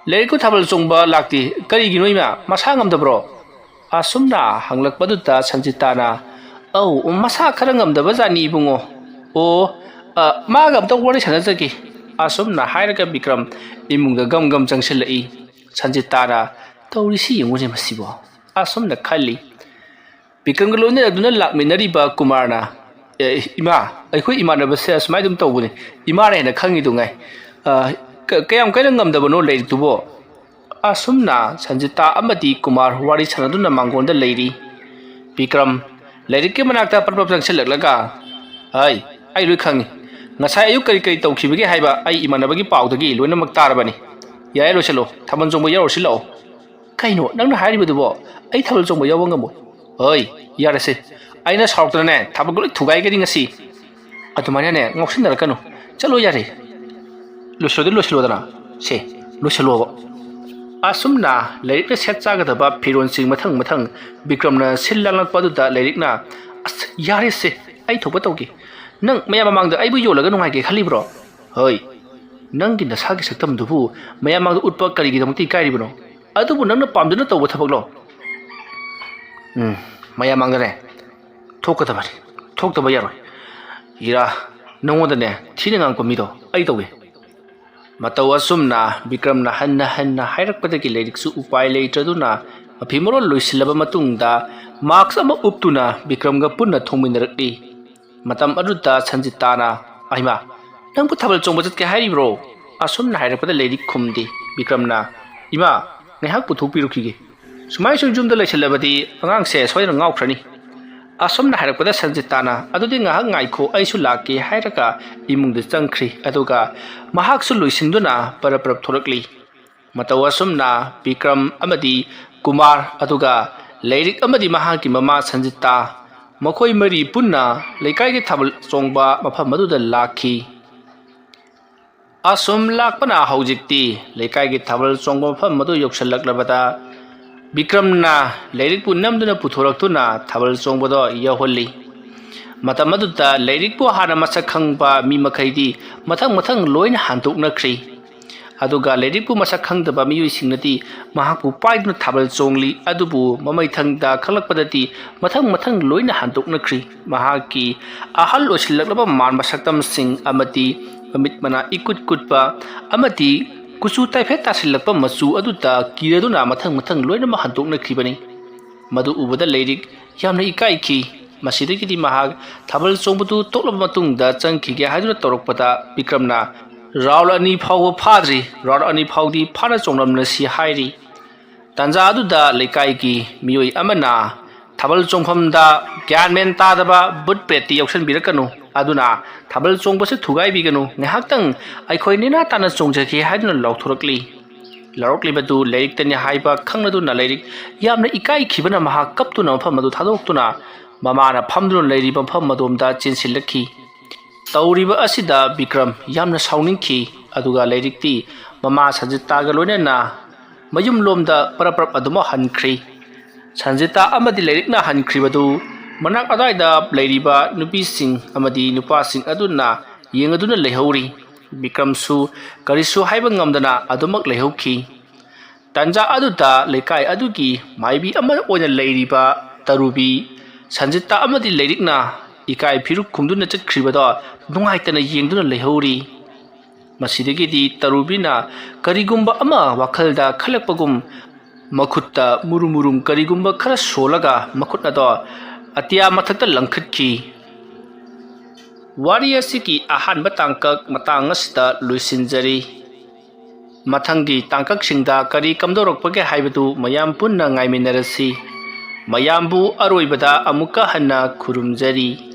ꯂꯥꯏꯔꯤꯛꯄꯨ ꯊꯥꯕꯜ ꯆꯣꯡꯕ ꯂꯥꯛꯇꯦ꯫ ꯀꯔꯤꯒꯤꯅꯣ ꯏꯃꯥ? ꯃꯁꯥ ꯉꯝꯗꯕ꯭ꯔꯣ?" ꯑꯁꯨꯝꯅ ꯍꯪꯂꯛꯄꯗꯨꯗ ꯁꯟꯖꯤꯇꯥꯅ, "ꯑꯧ, ꯃꯁꯥ ꯈꯔ ꯉꯝꯗꯕ ꯖꯥꯠꯅꯤ ꯏꯕꯨꯡꯉꯣ꯫ ꯑꯣ, ꯑ, ꯃꯥꯒ ꯑꯝꯇ ꯋꯥꯔꯤ ꯁꯥꯟꯅꯖꯒꯦ꯫" ꯑꯁꯨꯝꯅ ꯍꯥꯏꯔꯒ ꯕꯤꯀ꯭ꯔꯝ ꯏꯃꯨꯡꯗ ꯒꯝ ꯒꯝ ꯆꯪꯁꯤꯜꯂꯛꯏ꯫ ꯁꯟꯖꯤꯇꯥꯅ, "ꯇꯧꯔꯤꯁꯤ ꯌꯦꯡꯉꯨꯅꯦ ꯃꯁꯤꯕꯣ꯫" ꯑꯁꯨꯝꯅ ꯈꯜꯂꯤ꯫ ꯕꯤꯀ꯭ꯔꯝꯒ ꯂꯣꯏꯅꯅ ꯂꯥꯛꯃꯤꯟꯅꯔꯤꯕ ꯀꯨꯃꯥꯔꯅ, "ꯑꯦ, ꯏꯃꯥ, ꯑꯩꯈꯣꯏ ꯏꯃꯥꯟꯅꯕꯁꯦ ꯑꯁꯨꯃꯥꯏꯅ ꯑꯗꯨꯝ ꯇꯧꯕꯅꯤ꯫ ꯏꯃꯥꯅ ꯍꯦꯟꯅ ꯈꯪꯉꯤꯗꯨ ꯉꯥꯏ꯫ ꯑ, ꯀ-, ꯀꯌꯥꯝ ꯀꯟꯅ ꯉꯝꯗꯕꯅꯣ ꯂꯥꯏꯔꯤꯛꯇꯨꯕꯣ?" ꯑꯁꯨꯝꯅ ꯁꯟꯖꯤꯇꯥ ꯑꯃꯗꯤ ꯀꯨꯃꯥꯔ ꯋꯥꯔꯤ ꯁꯥꯟꯅꯗꯨꯅ ꯃꯥꯡꯒꯣꯟꯗ ꯂꯩꯔꯤ꯫ ꯕꯤꯀ꯭ꯔꯝ ꯂꯥꯏꯔꯤꯛꯀꯤ ꯃꯅꯥꯛꯇ ꯄꯔꯞ ꯄꯔꯞ ꯆꯪꯁꯤꯜꯂꯛꯂꯒ, "ꯍꯩ, ꯑꯩ ꯂꯣꯏ ꯈꯪꯉꯤ꯫ ꯉꯁꯥꯏ ꯑꯌꯨꯛ ꯀꯔꯤ ꯀꯔꯤ ꯇꯧꯈꯤꯕꯒꯦ ꯍꯥꯏꯕ ꯑꯩ ꯏꯃꯥꯟꯅꯕꯒꯤ ꯄꯥꯎꯗꯒꯤ ꯂꯣꯏꯅꯃꯛ ꯇꯥꯔꯕꯅꯤ꯫ ꯌꯥꯔꯦ, ꯂꯣꯏꯁꯤꯜꯂꯣ, ꯊꯥꯕꯜ ꯆꯣꯡꯕ ꯌꯥꯎꯔꯨꯁꯤ ꯂꯥꯛꯑꯣ꯫" "ꯀꯩꯅꯣ ꯅꯪꯅ ꯍꯥꯏꯔꯤꯕꯗꯨꯕꯣ? ꯑꯩ ꯊꯥꯕꯜ ꯆꯣꯡꯕ ꯌꯥꯎꯕ ꯉꯝꯃꯣꯏ꯫" "ꯍꯣꯏ, ꯌꯥꯔꯦꯁꯦ, ꯑꯩꯅ ꯁꯥꯎꯔꯛꯇꯅꯅꯦ ꯊꯥꯕꯜꯒ ꯂꯣꯏ ꯊꯨꯒꯥꯏꯒꯅꯤ ꯉꯁꯤ꯫ ꯑꯗꯨꯃꯥꯏꯅꯅꯦ ꯉꯥꯎꯁꯤꯟꯅꯔꯛꯀꯅꯨ꯫ ꯆꯠꯂꯣ ꯌꯥꯔꯦ꯫ ꯂꯣꯏꯁꯤꯜꯂꯣꯗꯤ ꯂꯣꯏꯁꯤꯜꯂꯣꯗꯅ꯫ ꯁꯦ, ꯂꯣꯏꯁꯤꯜꯂꯣꯕ꯫" ꯑꯁꯨꯝꯅ ꯂꯥꯏꯔꯤꯛꯅ ꯁꯦꯠ ꯆꯥꯒꯗꯕ ꯐꯤꯔꯣꯜꯁꯤꯡ ꯃꯊꯪ ꯃꯊꯪ ꯕꯤꯀ꯭ꯔꯝꯅ ꯁꯤꯜ ꯂꯥꯡꯂꯛꯄ ꯑꯗꯨꯗ ꯂꯥꯏꯔꯤꯛꯅ, "ꯑꯁ, ꯌꯥꯔꯦꯁꯦ, ꯑꯩ ꯊꯣꯛꯄ ꯇꯧꯒꯦ꯫ ꯅꯪ ꯃꯌꯥꯝ ꯃꯃꯥꯡꯗ ꯑꯩꯕꯨ ꯌꯣꯜꯂꯒ ꯅꯨꯡꯉꯥꯏꯒꯦ ꯈꯜꯂꯤꯕ꯭ꯔꯣ? ꯍꯣꯏ, ꯅꯪꯒꯤ ꯅꯁꯥꯒꯤ ꯁꯛꯇꯝꯗꯨꯕꯨ ꯃꯌꯥꯝ ꯃꯥꯡꯗ ꯎꯠꯄ ꯀꯔꯤꯒꯤꯗꯃꯛꯇ ꯏꯀꯥꯏꯔꯤꯕꯅꯣ? ꯑꯗꯨꯕꯨ ꯅꯪꯅ ꯄꯥꯝꯗꯨꯅ ꯇꯧꯕ ꯊꯕꯛꯂꯣ?" "ꯎꯝ, ꯃꯌꯥꯝ ꯃꯥꯡꯗꯅꯦ ꯊꯣꯛꯀꯗꯕꯅꯤ, ꯊꯣꯛꯇꯕ ꯌꯥꯔꯣꯏ꯫ ꯏꯔꯥ, ꯅꯉꯣꯟꯗꯅꯦ ꯊꯤꯅ ꯉꯥꯡꯉꯛꯄ ꯃꯤꯗꯣ ꯑꯩ ꯇꯧꯒꯦ꯫" ꯃꯇꯧ ꯑꯁꯨꯝꯅ ꯕꯤꯀ꯭ꯔꯝꯅ ꯍꯟꯅ ꯍꯟꯅ ꯍꯥꯏꯔꯛꯄꯗꯒꯤ ꯂꯥꯏꯔꯤꯛꯁꯨ ꯎꯄꯥꯏ ꯂꯩꯇ꯭ꯔꯗꯨꯅ ꯃꯐꯤ ꯃꯔꯣꯜ ꯂꯣꯏꯁꯤꯜꯂꯕ ꯃꯇꯨꯡꯗ ꯃꯥꯛꯁ ꯑꯃ ꯎꯞꯇꯨꯅ ꯕꯤꯀ꯭ꯔꯝꯒ ꯄꯨꯟꯅ ꯊꯣꯡꯃꯤꯟꯅꯔꯛꯂꯤ꯫ ꯃꯇꯝ ꯑꯗꯨꯗ ꯁꯟꯖꯤꯇꯥꯅ, "ꯑꯩꯃꯥ, ꯅꯪꯕꯨ ꯊꯥꯕꯜ ꯆꯣꯡꯕ ꯆꯠꯀꯦ ꯍꯥꯏꯔꯤꯕ꯭ꯔꯣ?" ꯑꯁꯨꯝꯅ ꯍꯥꯏꯔꯛꯄꯗ ꯂꯥꯏꯔꯤꯛ ꯈꯨꯝꯗꯦ꯫ ꯕꯤꯀ꯭ꯔꯝꯅ, "ꯏꯃꯥ, ꯉꯥꯏꯍꯥꯛ ꯄꯨꯊꯣꯛꯄꯤꯔꯨꯈꯤꯒꯦ꯫ ꯁꯨꯃꯥꯏ ꯁꯨꯝ ꯌꯨꯝꯗ ꯂꯩꯁꯜꯂꯕꯗꯤ ꯑꯉꯥꯡꯁꯦ ꯁꯣꯏꯗꯅ ꯉꯥꯎꯈ꯭ꯔꯅꯤ꯫" ꯑꯁꯨꯝꯅ ꯍꯥꯏꯔꯛꯄꯗ ꯁꯟꯖꯤꯇꯥꯅ, "ꯑꯗꯨꯗꯤ ꯉꯥꯏꯍꯥꯛ ꯉꯥꯏꯈꯣ, ꯑꯩꯁꯨ ꯂꯥꯛꯀꯦ" ꯍꯥꯏꯔꯒ ꯏꯃꯨꯡꯗ ꯆꯪꯈ꯭ꯔꯤ꯫ ꯑꯗꯨꯒ ꯃꯍꯥꯛꯁꯨ ꯂꯣꯏꯁꯤꯟꯗꯨꯅ ꯄꯔꯞ ꯄꯔꯞ ꯊꯣꯛꯂꯛꯂꯤ꯫ ꯃꯇꯧ ꯑꯁꯨꯝꯅ ꯕꯤꯀ꯭ꯔꯝ ꯑꯃꯗꯤ ꯀꯨꯃꯥꯔ, ꯑꯗꯨꯒ ꯂꯥꯏꯔꯤꯛ ꯑꯃꯗꯤ ꯃꯍꯥꯛꯀꯤ ꯃꯃꯥ ꯁꯟꯖꯤꯇꯥ, ꯃꯈꯣꯏ ꯃꯔꯤ ꯄꯨꯟꯅ ꯂꯩꯀꯥꯏꯒꯤ ꯊꯥꯕꯜ ꯆꯣꯡꯕ ꯃꯐꯝ ꯑꯗꯨꯗ ꯂꯥꯛꯈꯤ꯫ ꯑꯁꯨꯝ ꯂꯥꯛꯄꯅ ꯍꯧꯖꯤꯛꯇꯤ ꯂꯩꯀꯥꯏꯒꯤ ꯊꯥꯕꯜ ꯆꯣꯡꯕ ꯃꯐꯝ ꯑꯗꯨ ꯌꯧꯁꯤꯜꯂꯛꯂꯕꯗ ꯕꯤꯀ꯭ꯔꯝꯅ ꯂꯥꯏꯔꯤꯛꯄꯨ ꯅꯝꯗꯨꯅ ꯄꯨꯊꯣꯔꯛꯇꯨꯅ ꯊꯥꯕꯜ ꯆꯣꯡꯕꯗꯣ ꯌꯧꯍꯜꯂꯤ꯫ ꯃꯇꯝ ꯑꯗꯨꯗ ꯂꯥꯏꯔꯤꯛꯄꯨ ꯍꯥꯟꯅ ꯃꯁꯛ ꯈꯪꯕ ꯃꯤ ꯃꯈꯩꯗꯤ ꯃꯊꯪ ꯃꯊꯪ ꯂꯣꯏꯅ ꯍꯟꯗꯣꯛꯅꯈ꯭ꯔꯤ꯫ ꯑꯗꯨꯒ ꯂꯥꯏꯔꯤꯛꯄꯨ ꯃꯁꯛ ꯈꯪꯗꯕ ꯃꯤꯑꯣꯏꯁꯤꯡꯅꯗꯤ ꯃꯍꯥꯛꯄꯨ ꯄꯥꯏꯗꯨꯅ ꯊꯥꯕꯜ ꯆꯣꯡꯂꯤ꯫ ꯑꯗꯨꯕꯨ ꯃꯃꯩꯊꯪꯗ ꯈꯪꯂꯛꯄꯗꯗꯤ ꯃꯊꯪ ꯃꯊꯪ ꯂꯣꯏꯅ ꯍꯟꯗꯣꯛꯅꯈ꯭ꯔꯤ꯫ ꯃꯍꯥꯛꯀꯤ ꯑꯍꯜ ꯑꯣꯏꯁꯤꯜꯂꯛꯂꯕ ꯃꯥꯟꯕ ꯁꯛꯇꯝꯁꯤꯡ ꯑꯃꯗꯤ ꯃꯃꯤꯠ ꯃꯅꯥ ꯏꯀꯨꯠ ꯀꯨꯠꯄ ꯑꯃꯗꯤ ꯀꯨꯆꯨ ꯇꯥꯏꯐꯦꯠ ꯇꯥꯁꯤꯜꯂꯛꯄ ꯃꯆꯨ ꯑꯗꯨꯗ ꯀꯤꯔꯗꯨꯅ ꯃꯊꯪ ꯃꯊꯪ ꯂꯣꯏꯅꯃꯛ ꯍꯟꯗꯣꯛꯅꯈꯤꯕꯅꯤ꯫ ꯃꯗꯨ ꯎꯕꯗ ꯂꯥꯏꯔꯤꯛ ꯌꯥꯝꯅ ꯏꯀꯥꯏꯈꯤ꯫ ꯃꯁꯤꯗꯒꯤꯗꯤ ꯃꯍꯥꯛ ꯊꯥꯕꯜ ꯆꯣꯡꯕꯗꯨ ꯇꯣꯛꯂꯕ ꯃꯇꯨꯡꯗ ꯆꯪꯈꯤꯒꯦ ꯍꯥꯏꯗꯨꯅ ꯇꯧꯔꯛꯄꯗ ꯕꯤꯀ꯭ꯔꯝꯅ ꯔꯥꯎꯟ ꯑꯅꯤ ꯐꯥꯎꯕ ꯐꯥꯗ꯭ꯔꯤ, ꯔꯥꯎꯟ ꯑꯅꯤ ꯐꯥꯎꯗꯤ ꯐꯥꯅ ꯆꯣꯡꯂꯝꯂꯁꯤ ꯍꯥꯏꯔꯤ꯫ ꯇꯥꯟꯖꯥ ꯑꯗꯨꯗ ꯂꯩꯀꯥꯏꯒꯤ ꯃꯤꯑꯣꯏ ꯑꯃꯅ ꯊꯥꯕꯜ ꯆꯣꯡꯐꯝꯗ ꯒ꯭ꯌꯥꯟ ꯃꯦꯟ ꯇꯥꯗꯕ ꯚꯨꯠ ꯄ꯭ꯔꯦꯠꯇꯤ ꯌꯥꯎꯁꯟꯕꯤꯔꯛꯀꯅꯨ, ꯑꯗꯨꯅ ꯊꯥꯕꯜ ꯆꯣꯡꯕꯁꯨ ꯊꯨꯒꯥꯏꯕꯤꯒꯅꯨ, ꯉꯥꯏꯍꯥꯛꯇꯪ ꯑꯩꯈꯣꯏ ꯅꯦꯅꯥ ꯇꯥꯅ ꯆꯣꯡꯖꯒꯦ ꯍꯥꯏꯗꯨꯅ ꯂꯥꯎꯊꯣꯔꯛꯂꯤ꯫ ꯂꯥꯎꯔꯛꯂꯤꯕꯗꯨ ꯂꯥꯏꯔꯤꯛꯇꯅꯤ ꯍꯥꯏꯕ ꯈꯪꯂꯗꯨꯅ ꯂꯥꯏꯔꯤꯛ ꯌꯥꯝꯅ ꯏꯀꯥꯏꯈꯤꯕꯅ ꯃꯍꯥꯛ ꯀꯞꯇꯨꯅ ꯃꯐꯝ ꯑꯗꯨ ꯊꯥꯗꯣꯛꯇꯨꯅ ꯃꯃꯥꯅ ꯐꯝꯗꯨꯅ ꯂꯩꯔꯤꯕ ꯃꯐꯝ ꯑꯗꯣꯝꯗ ꯆꯦꯟꯁꯤꯜꯂꯛꯈꯤ꯫ ꯇꯧꯔꯤꯕ ꯑꯁꯤꯗ ꯕꯤꯀ꯭ꯔꯝ ꯌꯥꯝꯅ ꯁꯥꯎꯅꯤꯡꯈꯤ, ꯑꯗꯨꯒ ꯂꯥꯏꯔꯤꯛꯇꯤ ꯃꯃꯥ ꯁꯟꯖꯤꯇꯥꯒ ꯂꯣꯏꯅꯅ ꯃꯌꯨꯝꯂꯣꯝꯗ ꯄꯔꯞ ꯄꯔꯞ ꯑꯗꯨꯃꯛ ꯍꯟꯈ꯭ꯔꯤ꯫ ꯁꯟꯖꯤꯇꯥ ꯑꯃꯗꯤ ꯂꯥꯏꯔꯤꯛꯅ ꯍꯟꯈ꯭ꯔꯤꯕꯗꯨ ꯃꯅꯥꯛ ꯑꯗ꯭ꯋꯥꯏꯗ ꯂꯩꯔꯤꯕ ꯅꯨꯄꯤꯁꯤꯡ ꯑꯃꯗꯤ ꯅꯨꯄꯥꯁꯤꯡ ꯑꯗꯨꯅ ꯌꯦꯡꯂꯗꯨꯅ ꯂꯩꯍꯧꯔꯤ꯫ ꯕꯤꯀ꯭ꯔꯝꯁꯨ ꯀꯔꯤꯁꯨ ꯍꯥꯏꯕ ꯉꯝꯗꯅ ꯑꯗꯨꯃꯛ ꯂꯩꯍꯧꯈꯤ꯫ ꯇꯥꯟꯖꯥ ꯑꯗꯨꯗ ꯂꯩꯀꯥꯏ ꯑꯗꯨꯒꯤ ꯃꯥꯏꯕꯤ ꯑꯃ ꯑꯣꯏꯅ ꯂꯩꯔꯤꯕ ꯇꯔꯨꯕꯤ ꯁꯟꯖꯤꯇꯥ ꯑꯃꯗꯤ ꯂꯥꯏꯔꯤꯛꯅ ꯏꯀꯥꯏ ꯐꯤꯔꯨꯛ ꯈꯨꯝꯗꯨꯅ ꯆꯠꯈ꯭ꯔꯤꯕꯗꯣ ꯅꯨꯡꯉꯥꯏꯇꯅ ꯌꯦꯡꯗꯨꯅ ꯂꯩꯍꯧꯔꯤ꯫ ꯃꯁꯤꯗꯒꯤꯗꯤ ꯇꯔꯨꯕꯤꯅ ꯀꯔꯤꯒꯨꯝꯕ ꯑꯃ ꯋꯥꯈꯜꯗ ꯈꯜꯂꯛꯄꯒꯨꯝ ꯃꯈꯨꯠꯇ ꯃꯨꯔꯨꯝ ꯃꯨꯔꯨꯝ ꯀꯔꯤꯒꯨꯝꯕ ꯈꯔ ꯁꯣꯜꯂꯒ ꯃꯈꯨꯠ ꯑꯗꯣ ꯑꯇꯤꯌꯥ ꯃꯊꯛꯇ ꯂꯪꯈꯠꯈꯤ꯫ ꯋꯥꯔꯤ ꯑꯁꯤꯒꯤ ꯑꯍꯥꯟꯕ ꯇꯥꯡꯀꯛ ꯃꯇꯥꯡ ꯑꯁꯤꯗ ꯂꯣꯏꯁꯤꯟꯖꯔꯤ꯫ ꯃꯊꯪꯒꯤ ꯇꯥꯡꯀꯛꯁꯤꯡꯗ ꯀꯔꯤ ꯀꯝꯗꯧꯔꯛꯄꯒꯦ ꯍꯥꯏꯕꯗꯨ ꯃꯌꯥꯝ ꯄꯨꯟꯅ ꯉꯥꯏꯃꯤꯟꯅꯔꯁꯤ꯫ ꯃꯌꯥꯝꯕꯨ ꯑꯔꯣꯏꯕꯗ ꯑꯃꯨꯛꯀ ꯍꯟꯅ ꯈꯨꯔꯨꯝꯖꯔꯤ꯫